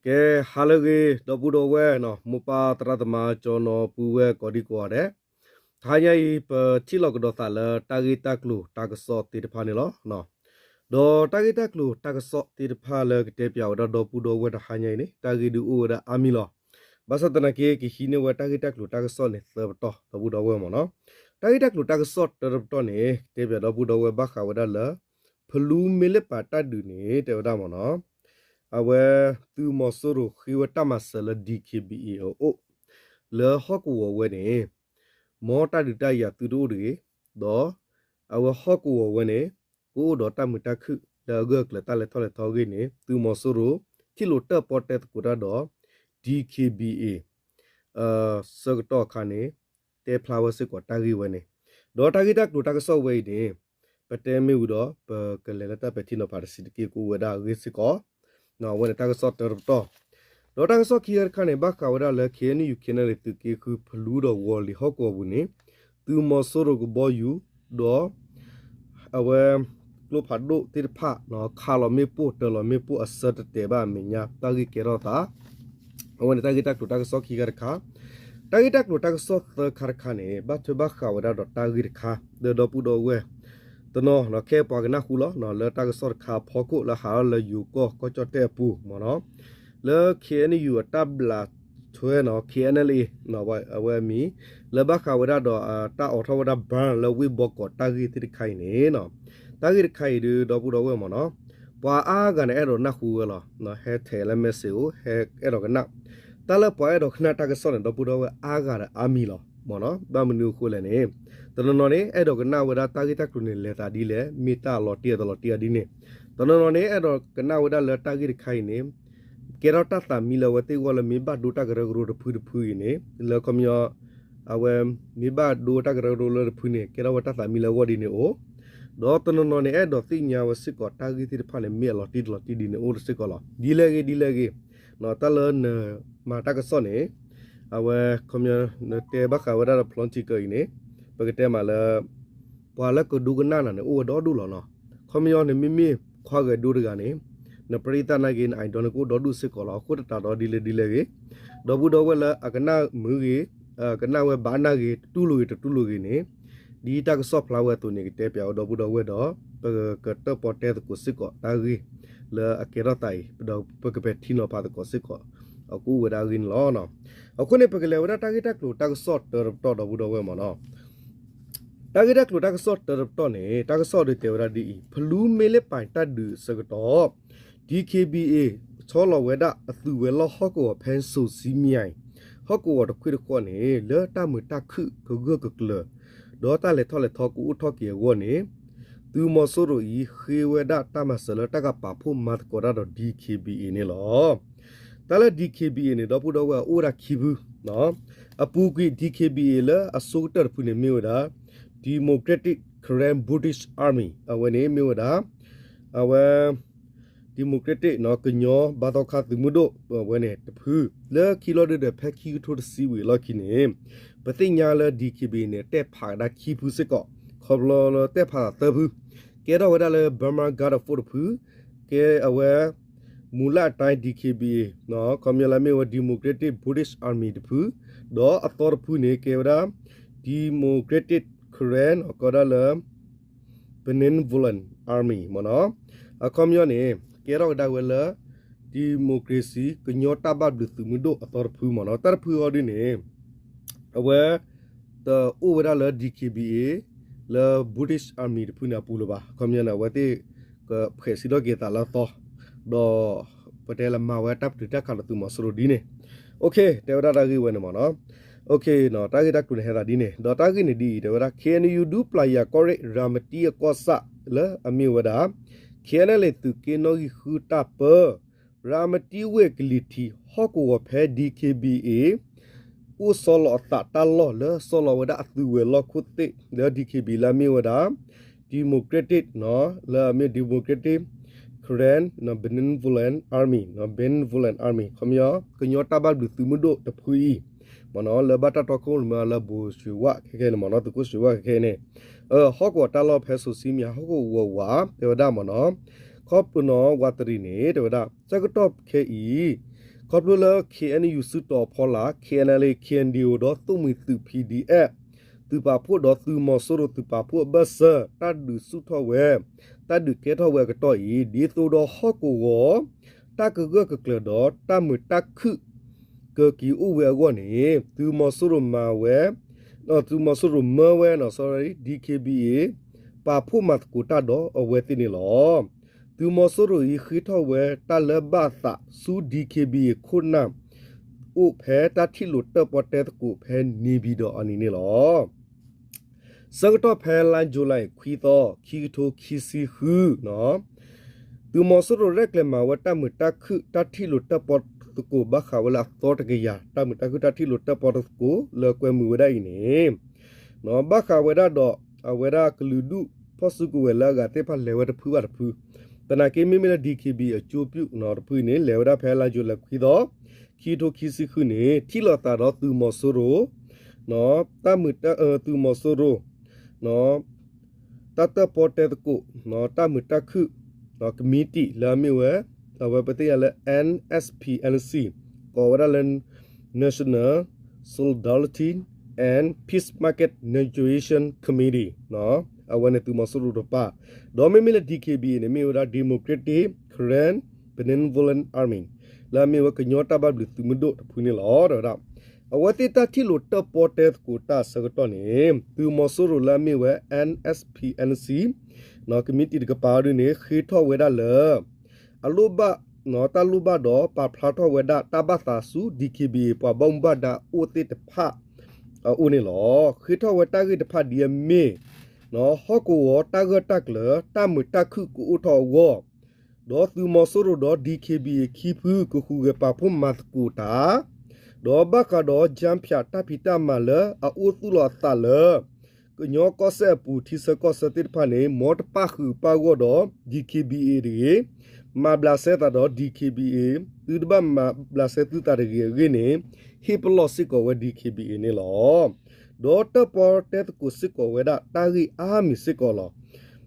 ကဲ ဟါလၢအဂ့ၤ ဒီပုၢ်ဒီဝဲၢ်နီၤ, မိၢ်ပၢ်သရၣ်သမါ ကၠီနီၤ ပုၢ်ဝဲၢ်ကိးဒံကိးဂၤဒဲး, တဟါညါအံၤ ပထံၣ်လိာ်ကဒီးသးလၢတၢ်ဂ့ၢ်တၢ်ကျိၤတၢ်ကစီၣ်သ့ၣ်တဖၣ်န့ၣ်လီၤ. ဒီးတၢ်ဂ့ၢ်တၢ်ကျိၤတၢ်ကစီၣ်သ့ၣ်တဖၣ်လၢကတဲပၠးဝဲဒၣ်ဒီပုၢ်ဒီဝဲၢ်တဟါညါအံၤန့ၣ် တၢ်ဂ့ၢ်ဒုးအိၣ်ဝဲဒၣ်အါမံၤလီၤ. ဘၣ်ဆၣ်သနာ်က့ ကဟံးန့ၢ်ဝဲတၢ်ဂ့ၢ်တၢ်ကျိၤတၢ်ကစီၣ်န့ၣ် သၢပတီၢ် ဒီပုၢ်ဒီဝဲၢ်မ့ၢ်နီၤ. တၢ်ဂ့ၢ်တၢ်ကျိၤတၢ်ကစီၣ်တၢတပတီၢ်န့ၣ် ကတဲပၠးဒီပုၢ်ဒီဝဲၢ်ဘၣ်ဃးဝဲဒၣ်လၢ ဖလူမ့ၢ်လ့ပာ်တၢ်ဒုးန့ၣ် တဲဝဲဒၣ်မ့ၢ်နီၤ, အဝဲ သုးမီၤစိရိၤဃ့ဝဲတၢ်မၤစၢၤလၢ DKBA အအိၣ် လၢဟီၣ်ကဝီၤဝဲန့ၣ် မ်တၢ်ဒုးတၢ်ယၤသုတအိၣ်တဂ့ၤ, ဒီး အဝဲဟီၣ်ကဝီၤဝဲန့ၣ် ကအိၣ်ဒီးတၢ်မုာ်တၢ်ခုၣ်လၢအဂၢၢ်အကျၢၤတၢ်လဲၤထီၣ်လဲၤထီအဂ့ၢ်န့ၣ် သုးမီၤစိရိၤ ထံၣ်လိာ်တၢၣ်ပီၣ်တဲသကိးတၢ်ဒီး DKBA ဆၢကတီၢ်အခါန့ၣ် တဲဖျါဝဲစ့ၢ်ကီးတၢ်ဂ့ၢ်ဝဲန့ၣ်, ဒီးတၢ်ဂ့ၢ်တၢ်ကျိၤတၢ်ကစီၣ်ဝဲအံၤန့ၣ် ပတဲမ့ၢ်ဝံၤဒီး ပကလဲၤလၢတၢ်ပဲာ်ထံနီၤဖးတဆံးတက့ၢ် ကအိၣ်ဝဲဒၣ်အဂ့ၢ်စ့ၢ်ကီး, အဝဲန့ၣ်တၢ်ကစီၣ်တၢတပတီၢ်, ဒီးတၢ်ကစီၣ်ခံခါတခါန့ၣ် ဘၣ်ဃးဝဲဒၣ်လၢ KNU KNLA သုးက့ဃု ဖလူဒီးဝီၤလံၤဟီၣ်ကဝီၤပူၤန့ၣ် သုးမီၤစိရိၤကဘီယူၤ ဒီး အဝဲ ကျိဖးဒိၣ်သ့ၣ်တဖၣ် ခးလီၤမ့ၣ်ပိၢ်တၢၤလီၤမ့ၣ်ပိၢ်အဆၢတတဲာ်ဘၣ်အမဲာ်ညါ တၢ်ဂ့ၢ်ကဲထီၣ်သး, အဝဲန့ၣ်တၢ်ဂ့ၢ်တၢ်ကျိၤတၢ်ကစီၣ်ခံခါတခါ, တၢ်ဂ့ၢ်တၢ်ကျိၤတၢ်ကစီၣ်သၢခါတခါန့ၣ် ဘၣ်ထွဲဘၣ်ဃးဝဲဒၣ်ဒီးတၢ်ဂ့ၢ်တခါ လၢဒီပုၢ်ဒီဝဲၢ် တနီၤ ခဲပှၤကနၣ်ဟူလီၤ လၢတၢ်ကစီၣ်တခါအဖီခိၣ်လၢဟးထီၣ်လၢယိၤကီၢ်ကီၢ်ကၠီၣ်တဲၣ်အပူၤမ့ၢ်နီၤ, လၢ KNU အတၢ်ဘျးထွဲနီၤ KNLA အဝဲအမံၤ လၢဘၣ်ဃးဝဲဒၣ်ဒီးတၢ်အိးထီၣ်ဝဲဒၣ် burn လၢဝ့ၢ်ဘီကီးတၢ်ဂ့ၢ်သ့ၣ်တခါအံၤန့ၣ် တၢ်ဂ့ၢ်တခါအံၤဒုး ဒီပုၢ်ဒီဝဲၢ်မ့ၢ်နီၤ, ပှၤအါဂၤန့ၣ် အဲၣ်ဒိးနၢ်ဟူဝဲလီၤ, ဟဲထဲးလၢ message အိၣ် ဟဲအဲၣ်ဒိးကနၣ်, တၢ်လၢပှၤအဲၣ်ဒိးကနၣ်တၢ်ကစီၣ်န့ၣ် ဒီပုၢ်ဒီဝဲၢ်အါဂၤဒီးအါမံၤလီၤ မ့ၢ်နီၤ, ဘၣ်မနုၤအဃိလဲၣ်န့ၣ်, တနီၤနီၤန့ၣ် အဲၣ်ဒိးကနၣ်ဝဲဒၣ်တၢ်ဂ့ၢ်တၢ်ကျိၤန့ၣ် လဲၤသးဒ်လဲၣ် မ့ၢ်တၢ်အလီၤတံၢ်အတလီၤတံၢ်အဒ်န့ၣ်, တနီၤနီၤန့ၣ် အဲၣ်ဒိးကနၣ်ဝဲဒၣ်လၢတၢ်ဂ့ၢ်တခါအံၤန့ၣ် ကဲထီၣ်တၢ်သးမံလၢအဝဲသ့ၣ်အဂီၢ်လၢမ့ၢ်ဘၣ်ဒိတၢ်ကရၢကရိတဖုတဖုအံၤန့ၣ် လၢခီပညီ အဝဲ မ့ၢ်ဘၣ်ဒိတၢ်ကရၢကရိလၢတဖုန့ၣ် ကဲထီၣ်ဝဲတၢ်သးမံလၢအဂီၢ်ဒ်န့ၣ်အိၣ်, ဒီးတနီၤနီၤန့ၣ် အဲၣ်ဒိးသ့ၣ်ညါဝဲစ့ၢ်ကီးတၢ်ဂ့ၢ်သ့ၣ်တဖၣ်န့ၣ် မ့ၢ်အလီၤတံၢ်တလီၤတံၢ်ဒ်န့ၣ်အိၣ်စ့ၢ်ကီးလီၤ. ဒ်လဲၣ်ဂ့ၤ ဒ်လဲၣ်ဂ့ၤ တၢ်လၢနမၤတၢ်ကစီၣ်န့ၣ် အဝဲ ခီပညီ နတဲဘၣ်ဃးဝဲဒၣ်ဒီး political အံၤန့ၣ် ပကတဲမးလၢ ပှၤလၢကဒိကနၣ်နၤန့ၣ် အိၣ်ဝဲဒီဒူၣ်လီၤနီၤ. ခီပညီ နမ့မ့ၢ်ခွါဂဲၤဒိတဂၤန့ၣ် နပရံသၣ်နာ်က့ န idol န့ၣ်ကအိၣ်ဒီဒူၣ်စ့ၢ်ကီးလီၤ. အဃိသတးဒီးဒ်လဲၣ်ဒ်လဲၣ်ဂ့ၤ ဒီပုၢ်ဒီဝဲၢ်လၢအကနၣ်မုာ်ဂ့ၤ ကနၣ်ဝဲဘၣ်နၢ်ဂ့ၤ တတူၢ်လိာ်ဂ့ၤတတူၢ်လိာ်ဂ့ၤန့ၣ် ဒ်တၢ်ကစီၣ်ဖျါဝဲအသိးန့ၣ် ကတဲပၠးဝဲဒီပုၢ်ဒီဝဲၢ်ဒီး ပကတၢၣ်ပီၣ်တဲသကိးစ့ၢ်ကီးတၢ်ဂ့ၢ်လၢအကဲထီၣ်သးအံၤ ဒီးပကပဲာ်ထံနီၤဖးသကိးစ့ၢ်ကီး အကအိၣ်ဝဲဒၣ်အဂ့ၢ်န့ၣ်လီၤ. အဃိန့ၣ် ပကလဲၤဝဲဒၣ်တၢ်ဂ့ၢ်တၢ်ကျိၤတၢ်ကစီၣ်တၢတပတီၢ်ဒီပုၢ်ဒီဝဲၢ်မ့ၢ်နီၤ တၢ်ဂ့ၢ်တၢ်ကျိၤတၢ်ကစီၣ်တၢတပတီၢ်န့ၣ် တၢ်ကစီၣ်ဒုးတဲဝဲဒၣ်ဒ်အံၤ, ဖလူမ့ၢ်လ့ပာ်တၢ်ဒုးအဆၢကတီၢ် DKBA ဆီလီၤဝဲဒၣ်အသုးဝဲၤလီၢ်ဟီၣ်ကဝီၤဖဲစိၤစံမံယါအံၤ ဟီၣ်ကဝီၤတခွ့ၣ်တဃီန့ၣ် လၢတၢ်မုာ်တၢ်ခုၣ်ကဂၢၢ်ကကျၢၤ ဒီးတၢ်လဲၤထီၣ်လဲၤထီကအိၣ်ထီၣ်က့ၤအဂီၢ်န့ၣ် သုးမီၤစိရိၤအံၤ ဃ့ဝဲဒၣ်တၢ်မၤစၢၤလၢတၢ်ကပာ်ဖှိၣ်မၤသကိးတၢ်ဒီး DKBA န့ၣ်လီၤ. တၢ်လၢ DKBA န့ၣ် ဒီပုၢ်ဒီဝဲၢ်အိၣ်ဝဲဒၣ်ခံဖု အပူၤကွံာ် DKBA လၢအဆိကတၢၢ်တဖုန့ၣ်မ့ၢ်ဝဲဒၣ် Democratic Karen Buddhist Army အဝဲန့ၣ်မ့ၢ်ဝဲဒၣ် အဝဲ Democratic ကညီဘါသီခါသုးမုၢ်ဒိၣ် အဝဲန့ၣ်တဖု လၢခံလီၤဒုဒီး ဖဲခံကထိတဆံဝံၤအလီၢ်ခံန့ၣ် ပသ့ၣ်ညါလၢ DKBA န့ၣ် တဲဖးကဒါခံဖုစ့ၢ်ကီး ခီဖျိလၢတဲဖးသးသၢဖု ကဲထီၣ်ဝဲဒၣ်လၢ Burma Guard Force တဖု ကဲအဝဲ မူလအတိုင်း DKBA ခီပညီလၢမ့ၢ်ဝဲ Democratic Buddhist Army တဖု ဒီးအသီတဖုန့ၣ် ကဲဝဲဒၣ် Democratic Karen ကီးဒၣ်လၢ Benevolent Army မ့ၢ်နီၤ အခီပညီန့ၣ် ကဲထီၣ်ကဒါဝဲလၢ democracy ကညီတၢ်ဘၣ်ဘျုးသုးမုၢ်ဒိၣ်အသီတဖုမ့ၢ်နီၤ တၢ်တဖုအီၤဒ်န့ၣ် အဝဲ တအိၣ်ဝဲဒၣ်လၢ DKBA လၢ Buddhist Army တဖုန့ၣ်အပူၤလၢၤဘၣ် အခီပညီန့ၣ် အဝဲသ့ၣ် ကဖှဲးစံးထီၣ်က့ၤသးလၢအသီ ဒီး ပတဲလၢမၤဝဲတၢ်ပတုာ်တၢ်ခးလၢသုးမီၤစိရိၤဒ်န့ၣ် OK တဲဝဲဒၣ်တၢ်ဂ့ၢ်ဝဲန့ၣ်မ့ၢ်နီၤ OK တၢ်ဂ့ၢ်တၢ်ကျိၤန့ၣ်ဟဲသးဒ်န့ၣ် ဒီးတၢ်ဂ့ၢ်န့ၣ်ဒ်အံၤ တဲဝဲဒၣ် KNU ဒူပျၢ်ယၤကီၢ်ရ့ၣ် ရၤမတံအကီၢ်ဆၣ်လၢအမ့ၢ်ဝဲဒၣ် KNLA သုးက့နီၣ်ဂံၢ်ဃုတၢ်ပၢ ရၤမတံဝ့ၢ်ကလံၤထံး ဟီၣ်ကဝီၤဖဲ DKBA အိၣ်ဆီလီၤအသးတၢ်လီၢ်လၢဆီလီၤဝဲဒၣ်အသုးဝဲၤလီၢ်ခိၣ်သ့ၣ်လၢ DKBA လၢအမ့ၢ်ဝဲဒၣ် Democratic လၢအမ့ၢ် Democratic Karen Benevolent Army Benevolent Army ခီပညီ ကညီတၢ်ဘၣ်ဘျုးသုးမုၢ်ဒိၣ်တဖုအံၤ မ့ၢ်နီၤ လၢဘၣ်တၢ်တီခိၣ်ရိၣ်မဲလၢဘိၣ်ရွှ့ၤဝၣ်ခဲခဲအံၤန့ၣ်မ့ၢ်နီၤ သုးခိၣ်ရွှ့ၤဝၣ်ခဲခဲအံၤန့ၣ် ဟီၣ်ကဝီၤတၢ်လီၢ်ဖဲစိၤစံမံယါ ဟီၣ်ကဝီၤဝး တဲဝဲဒၣ်မ့ၢ်နီၤ ခီပနီၤဝးတရံးန့ၣ် တဲဝဲဒၣ် ဆၢကတီၢ်ခဲအံၤ ခီဖျိလၢ K N U စုတီၤအဖီလာ် K N L A K N D O ဒီးသိၣ်မှံၤသုး P D F သုးပာ်ဖှိၣ်ဒီးသုးမီၤစိရိၤသုးပာ်ဖှိၣ်အဘၢၣ်စၢၤ တၢ်ဒုးဆူၣ်ထီၣ်ဝဲ တၢ်ဒုးကဲထီၣ်ဝဲအကတီၢ်အံၤ ဒ်သိးဒီးဟီၣ်ကဝီၤ တၢ်ကဂၢၢ်ကကျၢၤဒီးတၢ်မုာ်တၢ်ခုၣ် ကက့ၤအိၣ်ဝဲအဂီၢ်န့ၣ် သုးမီၤစိရိၤမၤဝဲ သုးမီၤစိရိၤမၢဝဲ sorry D K B A ပာ်ဖှိၣ်မၤသကိးတၢ်ဒီးအဝဲသ့ၣ်န့ၣ်လီၤ. သုးမီၤစိရိၤအံၤဃ့ထီၣ်ဝဲတၢ်လၢဘၣ်အသးဆူ D K B A ခိၣ်နၢ် အိၣ်ဖဲတၢ်ထံၣ်လိာ်တၢၣ်ပီတဲသကိးဖဲန့ၣ်ပံၤဒီးအနံၤန့ၣ်လီၤ. ဆၢကတီၢ်ဖဲလါယူၤလံ ခွံသီ ခံကထိခံဆံဃု သုးမီၤစိရိၤရဲၣ်ကျဲၤမၤဝဲတၢ်မုာ်တၢ်ခုၣ် တၢ်ထံၣ်လိာ်တၢၣ်ပီသကိး ဘၣ်ဃးဝဲလၢအသီတကယၤ တၢ်မုာ်တၢ်ခုၣ်တၢ်ထံၣ်လိာ်တၢၣ်ပီသကိး လၢကွဲမုာ်ဝဲဒၣ်အံၤန့ၣ် ဘၣ်ဃးဝဲဒၣ်ဒီး အဝဲဒၣ်ကလုာ်ဒူၣ်ဖီၣ်စုကဝဲၤလၢအဂၤသ့ၣ်တဖၣ်လဲၤဝဲတဖုဘၣ်တဖု သနာ်က့မ့မ့ၢ်လၢ D K B A အကၠိပျူၣ်တဖုအံၤန့ၣ် လဲၤဝဲဒၣ်ဖဲလါယူၤလံ ခွံသီ ခံကထိခံဆံဃုန့ၣ် ထံၣ်လိာ်သးဒီးသုးမီၤစိရိၤ တၢ်မုာ် သုးမီၤစိရိၤ တၢ်တၢၣ်ပီတဲသကိး တၢ်မုာ်တၢ်ခုၣ် ကမံးတံာ်လၢအမ့ၢ်ဝဲ အဝဲပသ့ၣ်ညါလၢ N S P N C ကိးဝဲဒၣ်လၢ National Solidarity and Peace Market Negotiation Committee အဝဲန့ၣ်သုးမီၤစိရိၤတပၤ ဒီးမ့မ့ၢ်လၢ D K B A န့ၣ် မ့ၢ်ဝဲဒၣ် Democratic Karen Benevolent Army လၢအမ့ၢ်ဝဲကညီတၢ်ဘၣ်ဘျုးသုးမုၢ်ဒိၣ်တဖုန့ၣ်လီၤ. ဒီးဝဲဒၣ် အဝဲသ့ၣ်တၢ်ထံၣ်လိာ်တၢၣ်ပီတဲသကိးတၢ်အဆၢကတီၢ်န့ၣ် သုးမီၤစိရိၤလၢအမ့ၢ်ဝဲ N S P N C ကမံးတံာ်တကပၤဒ်န့ၣ် ဃ့ထီၣ်ဝဲဒၣ်လၢ အလိၣ်ဘၣ် တၢ်လိၣ်ဘၣ်ဒီးပာ်ဖျါထီၣ်ဝဲဒၣ်တၢ်ဘၣ်သးဆူ D K B A ပှၤဘၣ်မူဘၣ်ဒါအိၣ်သ့ၣ်တဖၣ် အအိၣ်န့ၣ်လီၤ. ဃ့ထီၣ်ဝဲတၢ်ဂ့ၢ်တဖၣ်ဒ်အမ့ၢ် ဟီၣ်ကဝီၤတၢ်ဂၢၢ်တၢ်ကျၢၤ တၢ်မုာ်တၢ်ခုၣ်ကအိၣ်ထီၣ်အဂီၢ် ဒီးသုးမီၤစိရိၤဒီး D K B A ခံဖု ကဃုဂဲၤပာ်ဖှိၣ်မၤသကိးတၢ် ဒီးဘၣ်ဃးဒီး ကၠၢဖၠး တၢ်ဖံးတၢ်မၤလၢအအိၣ်သူၣ်လီၤအသးလၢ ကညီကီၢ်စဲၣ်အပူၤ ထံဆၢကီၢ်ဆၢသ့ၣ်တဖၣ်န့ၣ် မ်တပၣ်ဃုာ်ပၣ်ဂီၢ်ဒီး D K B A တဂ့ၤ, မၤဘျးစဲသးဒီး D K B A, သုတဘၣ်မၤဘျးစဲသုသးတဂ့ၤအဂ့ၢ်န့ၣ် ဟ့ၣ်ပလီၢ်စ့ၢ်ကီးဝဲ D K B A န့ၣ်လီၤ. ဒီးတၢၣ်ပီတဲသကိးစ့ၢ်ကီးဝဲဒၣ်တၢ်ဂ့ၢ်အါမံၤစ့ၢ်ကီးလီၤ.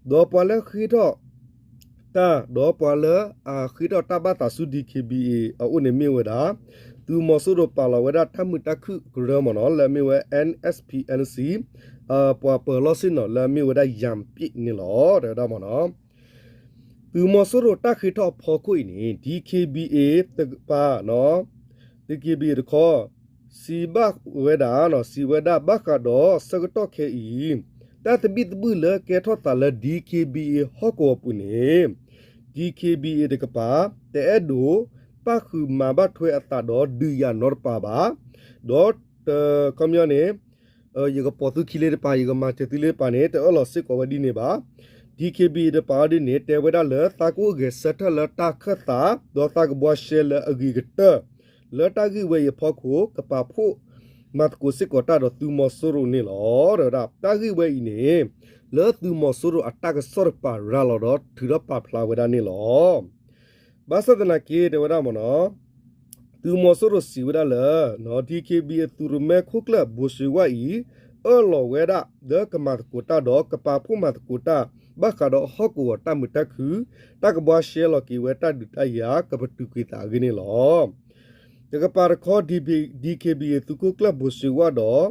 ဒီးပှၤလၢဃ့ထီၣ် တၢ် ဒီးပှၤလၢအဃ့ထီၣ်တၢ်ဘၣ်သးဆူ D K B A အအိၣ်န့ၣ်မ့ၢ်ဝဲဒၣ် သုးမီၤစိရိၤပာ်လီၤဝဲဒၣ်တၢ်မုာ်တၢ်ခုၣ်ကရၢမ့ၢ်နီၤ လၢအမ့ၢ်ဝဲ N S P N C ပှၤပၢၤလီၢ်ဆ့ၣ်နီၤလၢအမ့ၢ်ဝဲဒၣ် ယၣ်ပံၣ်န့ၣ်လီၤ တဲဝဲဒၣ်မ့ၢ်နီၤ. သုးမီၤစိရိၤတၢ်ဃ့ထီၣ်အဖီခိၣ်အံၤန့ၣ် D K B A တကပၤ D K B A တခီ စံးဘၣ်ဝဲဒၣ် စံးဝဲဒၣ်ဘၣ်ဃးဒီးဆၢကတီၢ်ခဲအံၤ တၢ်သဘံၣ်သဘုၣ်လၢကဲထီၣ်သးလၢ D K B A ဟီၣ်ကဝီၤပူၤန့ၣ် D K B A တကပၤ တအဲၣ်ဒိးပၣ်ဃုာ်မၤဘၣ်ထွဲအသးဒီးဒုးယၤနီတပၤဘၣ်. ဒီး ခီပညီန့ၣ် ယကပိာ်သုခံလၢတပၤ ယကမၤစၢၤသုလၢတပၤန့ၣ် တအၢၣ်လီၤစ့ၢ်ကီးဝဲဒ်န့ၣ်ဘၣ်. D K B A တပၤဒ်န့ၣ် တဲဝဲဒၣ်လၢသးကအိၣ်ဂဲၤဆၢထၢၣ်လၢတၢ်ခၢၣ်သး ဒီးသးကဘှါရှဲလၢအဂ့ၤကတၢၢ် လၢတၢ်ဂ့ၢ်ဝဲအံၤအဖီခိၣ် ကပာ်ဖှိၣ်မၤသကိးစ့ၢ်ကီးတၢ်ဒီးသုးမီၤစိရိၤန့ၣ်လီၤ. ဒီးတၢ်ဂ့ၢ်ဝဲအံၤန့ၣ် လၢသုးမီၤစိရိၤအတၢ်ကစီၣ်တကပၤရၤလီၤဒီးထုးထီၣ်ပာ်ဖျါဝဲဒၣ်န့ၣ်လီၤ. ဘၣ်ဆၣ်သနာ်က့ တဲဝဲဒၣ်မ့ၢ်နီၤ သုးမီၤစိရိၤစံးဝဲဒၣ်လၢ D K B A သုးရိၣ်မဲခိၣ်ကျၢၢ်ဘိၣ်စ့ဝါအံၤ အၢၣ်လီၤဝဲဒၣ်လၢကမၤသကိးတၢ်ဒီးကပာ်ဖှိၣ်မၤသကိးတၢ် ဘၣ်ဃးဒီးဟီၣ်ကဝီၤတၢ်မုာ်တၢ်ခုၣ် တၢ်ကဘှါရှဲလီၤက့ၤဝဲတၢ်ဒုးတၢ်ယၤ ကပတုာ်ကွံာ်သးအဂ့ၢ်န့ၣ်လီၤ. တကပၤတခီ D K B A သုးခိၣ်ကျၢၢ်ဘိၣ်စ့ဝါဒီး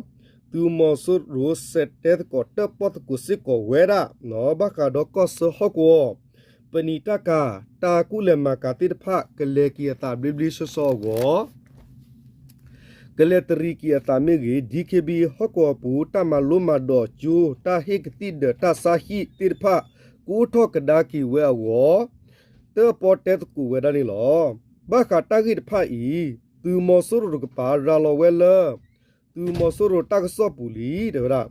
သုးမီၤစိရိၤစဲးတဲသကိးတၢၣ်ပီၣ်သကိးစ့ၢ်ကီးဝဲဒၣ် ဘၣ်ဃးဒီးကီၢ်ဆၢဟီၣ်ကဝီၤ ပနံာ်တၢ်ကၤ တၢ်ကူၣ်လဲၤမၤကၤသ့ၣ်တဖၣ် ကလဲၤက့ၤအသးဘျ့ဘျ့ဆှီဆှီအဂီၢ် ကလဲၤတရံးက့ၤအသးမ့ၢ်ဂ့ၤ D K B A ဟီၣ်ကဝီၤပူၤ တၢ်မၤလိမၤဒိးကၠိ တၢ်ဟ့ၣ်ကသံၣ်ဒၢး တၢ်ဆါဟံၣ်သ့ၣ်တဖၣ် ကအိၣ်ထီၣ်ကဒါက့ၤဝဲအဂီၢ် တၢၣ်ပီတဲသကိးဝဲဒၣ်န့ၣ်လီၤ. ဘၣ်ဃးတၢ်ဂ့ၢ်တဖၣ်အံၤ သုးမီၤစိရိၤတကပၤ ရၤလီၤဝဲလၢ သုးမီၤစိရိၤတၢ်ကစီၣ်ပူၤလံ တဲဝဲဒၣ်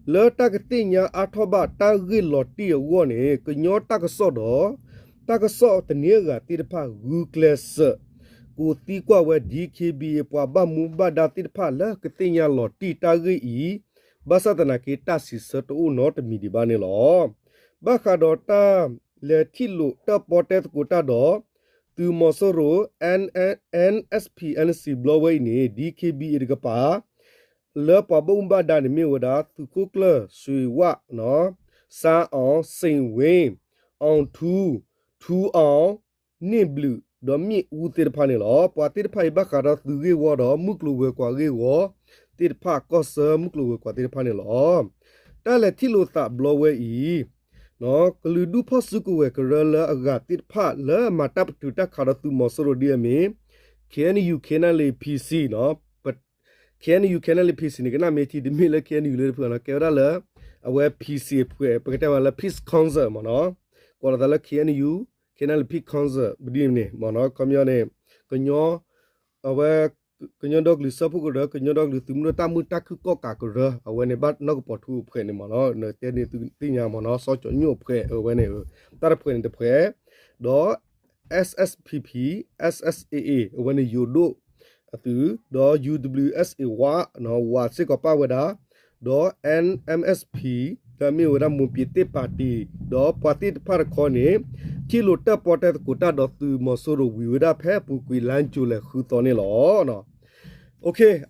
လၢတၢ်ကသ့ၣ်ညါအါထီၣ်ဘၣ်တၢ်ဂ့ၢ်လီၤတံၢ်အဂီၢ်န့ၣ် ကညီတၢ်ကစီၣ်ဒီး တၢ်ကစီၣ်သန့အဂၤသ့ၣ်တဖၣ် ဂုာ်ကျဲးစၢး ကိးသံကွၢ်ဝဲ D K B A ပှၤဘၣ်မူဘၣ်ဒါသ့ၣ်တဖၣ်လၢကသ့ၣ်ညါလီၤတံၢ်တၢ်ဂ့ၢ်အံၤ ဘၣ်ဆၣ်သနာ်က့ တၢ်စံးဆၢတအိၣ်နီတမံၤဒံးဘၣ်န့ၣ်လီၤ. ဘၣ်ဃးဒီးတၢ်လဲၤထံၣ်လိာ်တၢၣ်ပီတဲသကိးတၢ်ဒီး သုးမီၤစိရိၤ N S P N C ဘျီဝဲအံၤန့ၣ် D K B A တကပၤ လၢပှၤဘၣ်မူဘၣ်ဒါန့ၣ်မ့ၢ်ဝဲဒၣ် သုးခိၣ်ကျၢၢ်စွ့ၤဝၣ် စါအီၣ် စ့ၣ်ဝ့ အီၣ်ထူ ထူအီၣ် န့ၣ်ဘျုး ဒီးမ့ၣ်အူသ့ၣ်တဖၣ်န့ၣ်လီၤ. ပှၤသ့ၣ်တဖၣ်အံၤဘၣ်ဃးဒီးသုးဂ့ၢ်ဝီဒီးမုၢ်ကျိၤဝဲၤကွာ်ဂ့ၢ်ဝီသ့ၣ်တဖၣ် ကီၢ်ဆၢမုၢ်ကျိၤဝဲၤကွာ်သ့ၣ်တဖၣ်န့ၣ်လီၤ. တၢ်လဲၤထံၣ်လိာ်သးဘျီဝဲအံၤ ကလုာ်ဒူၣ်ဖီၣ်စုကဝဲၤကရၢလၢအဂၤသ့ၣ်တဖၣ်လၢအမၤတၢ်ပတုာ်တၢ်ခးဒီးသုးမီၤစိရိၤဒ်အမ့ၢ် KNU KNLA PC နီၤ KNU KNLA PC န့ၣ် ကနၣ်မ့ၢ်ထံတမ့ၢ်လၢ KNU လၢတဖုနီၤ ကဲဝဲဒၣ်လၢ အဝဲ PC အဖှဲး ပကတဲဝဲလၢ Peace Council မ့ၢ်နီၤ ကိးလီၤသးလၢ KNU KNLA Peace Council ပဒ်န့ၣ်မ့ၢ်နီၤ ခီပညီန့ၣ် ကညီ အဝဲ ကညီဒီကလုာ်စၢဖှိၣ်ကရၢ ကညီဒီကလုာ်သုးမုၢ်ဒိၣ်တၢ်မုာ်တၢ်ခုၣ်ကီၣ်ကးကရၢ အဝဲန့ၣ်ဘၣ်နီၢ်ကပီၤထူအဖှဲးန့ၣ်မ့ၢ်နီၤ တဲန့ၣ်သ့ၣ်ညါမ့ၢ်နီၤ စီၤကၠီၤညိၣ်အဖှဲး အဝဲန့ၣ် တၢ်တဖှဲးန့ၣ်တဖှဲး ဒီး SSPP SSAA အဝဲန့ၣ်ယိၤဒိၣ်အသုး ဒီး UWSA ဝ ဝ စ့ၢ်ကီးပၣ်ဝဲဒၣ် ဒီး NMSP လၢအမ့ၢ်ဝဲဒၣ်မိၢ်ပၠ့ၤသ့ၣ်ပၣ်တံၣ် ဒီးပှၤသ့ၣ်တဖၣ်တခီန့ၣ် ထံၣ်လိာ်တၢၣ်ပီၣ်တဲသကိးတၢ်ဒီးသုးမီၤစိရိၤဝံၤဝဲဒၣ်ဖဲအပူၤကွံာ်လါယူၤလံဃုသီန့ၣ်လီၤ.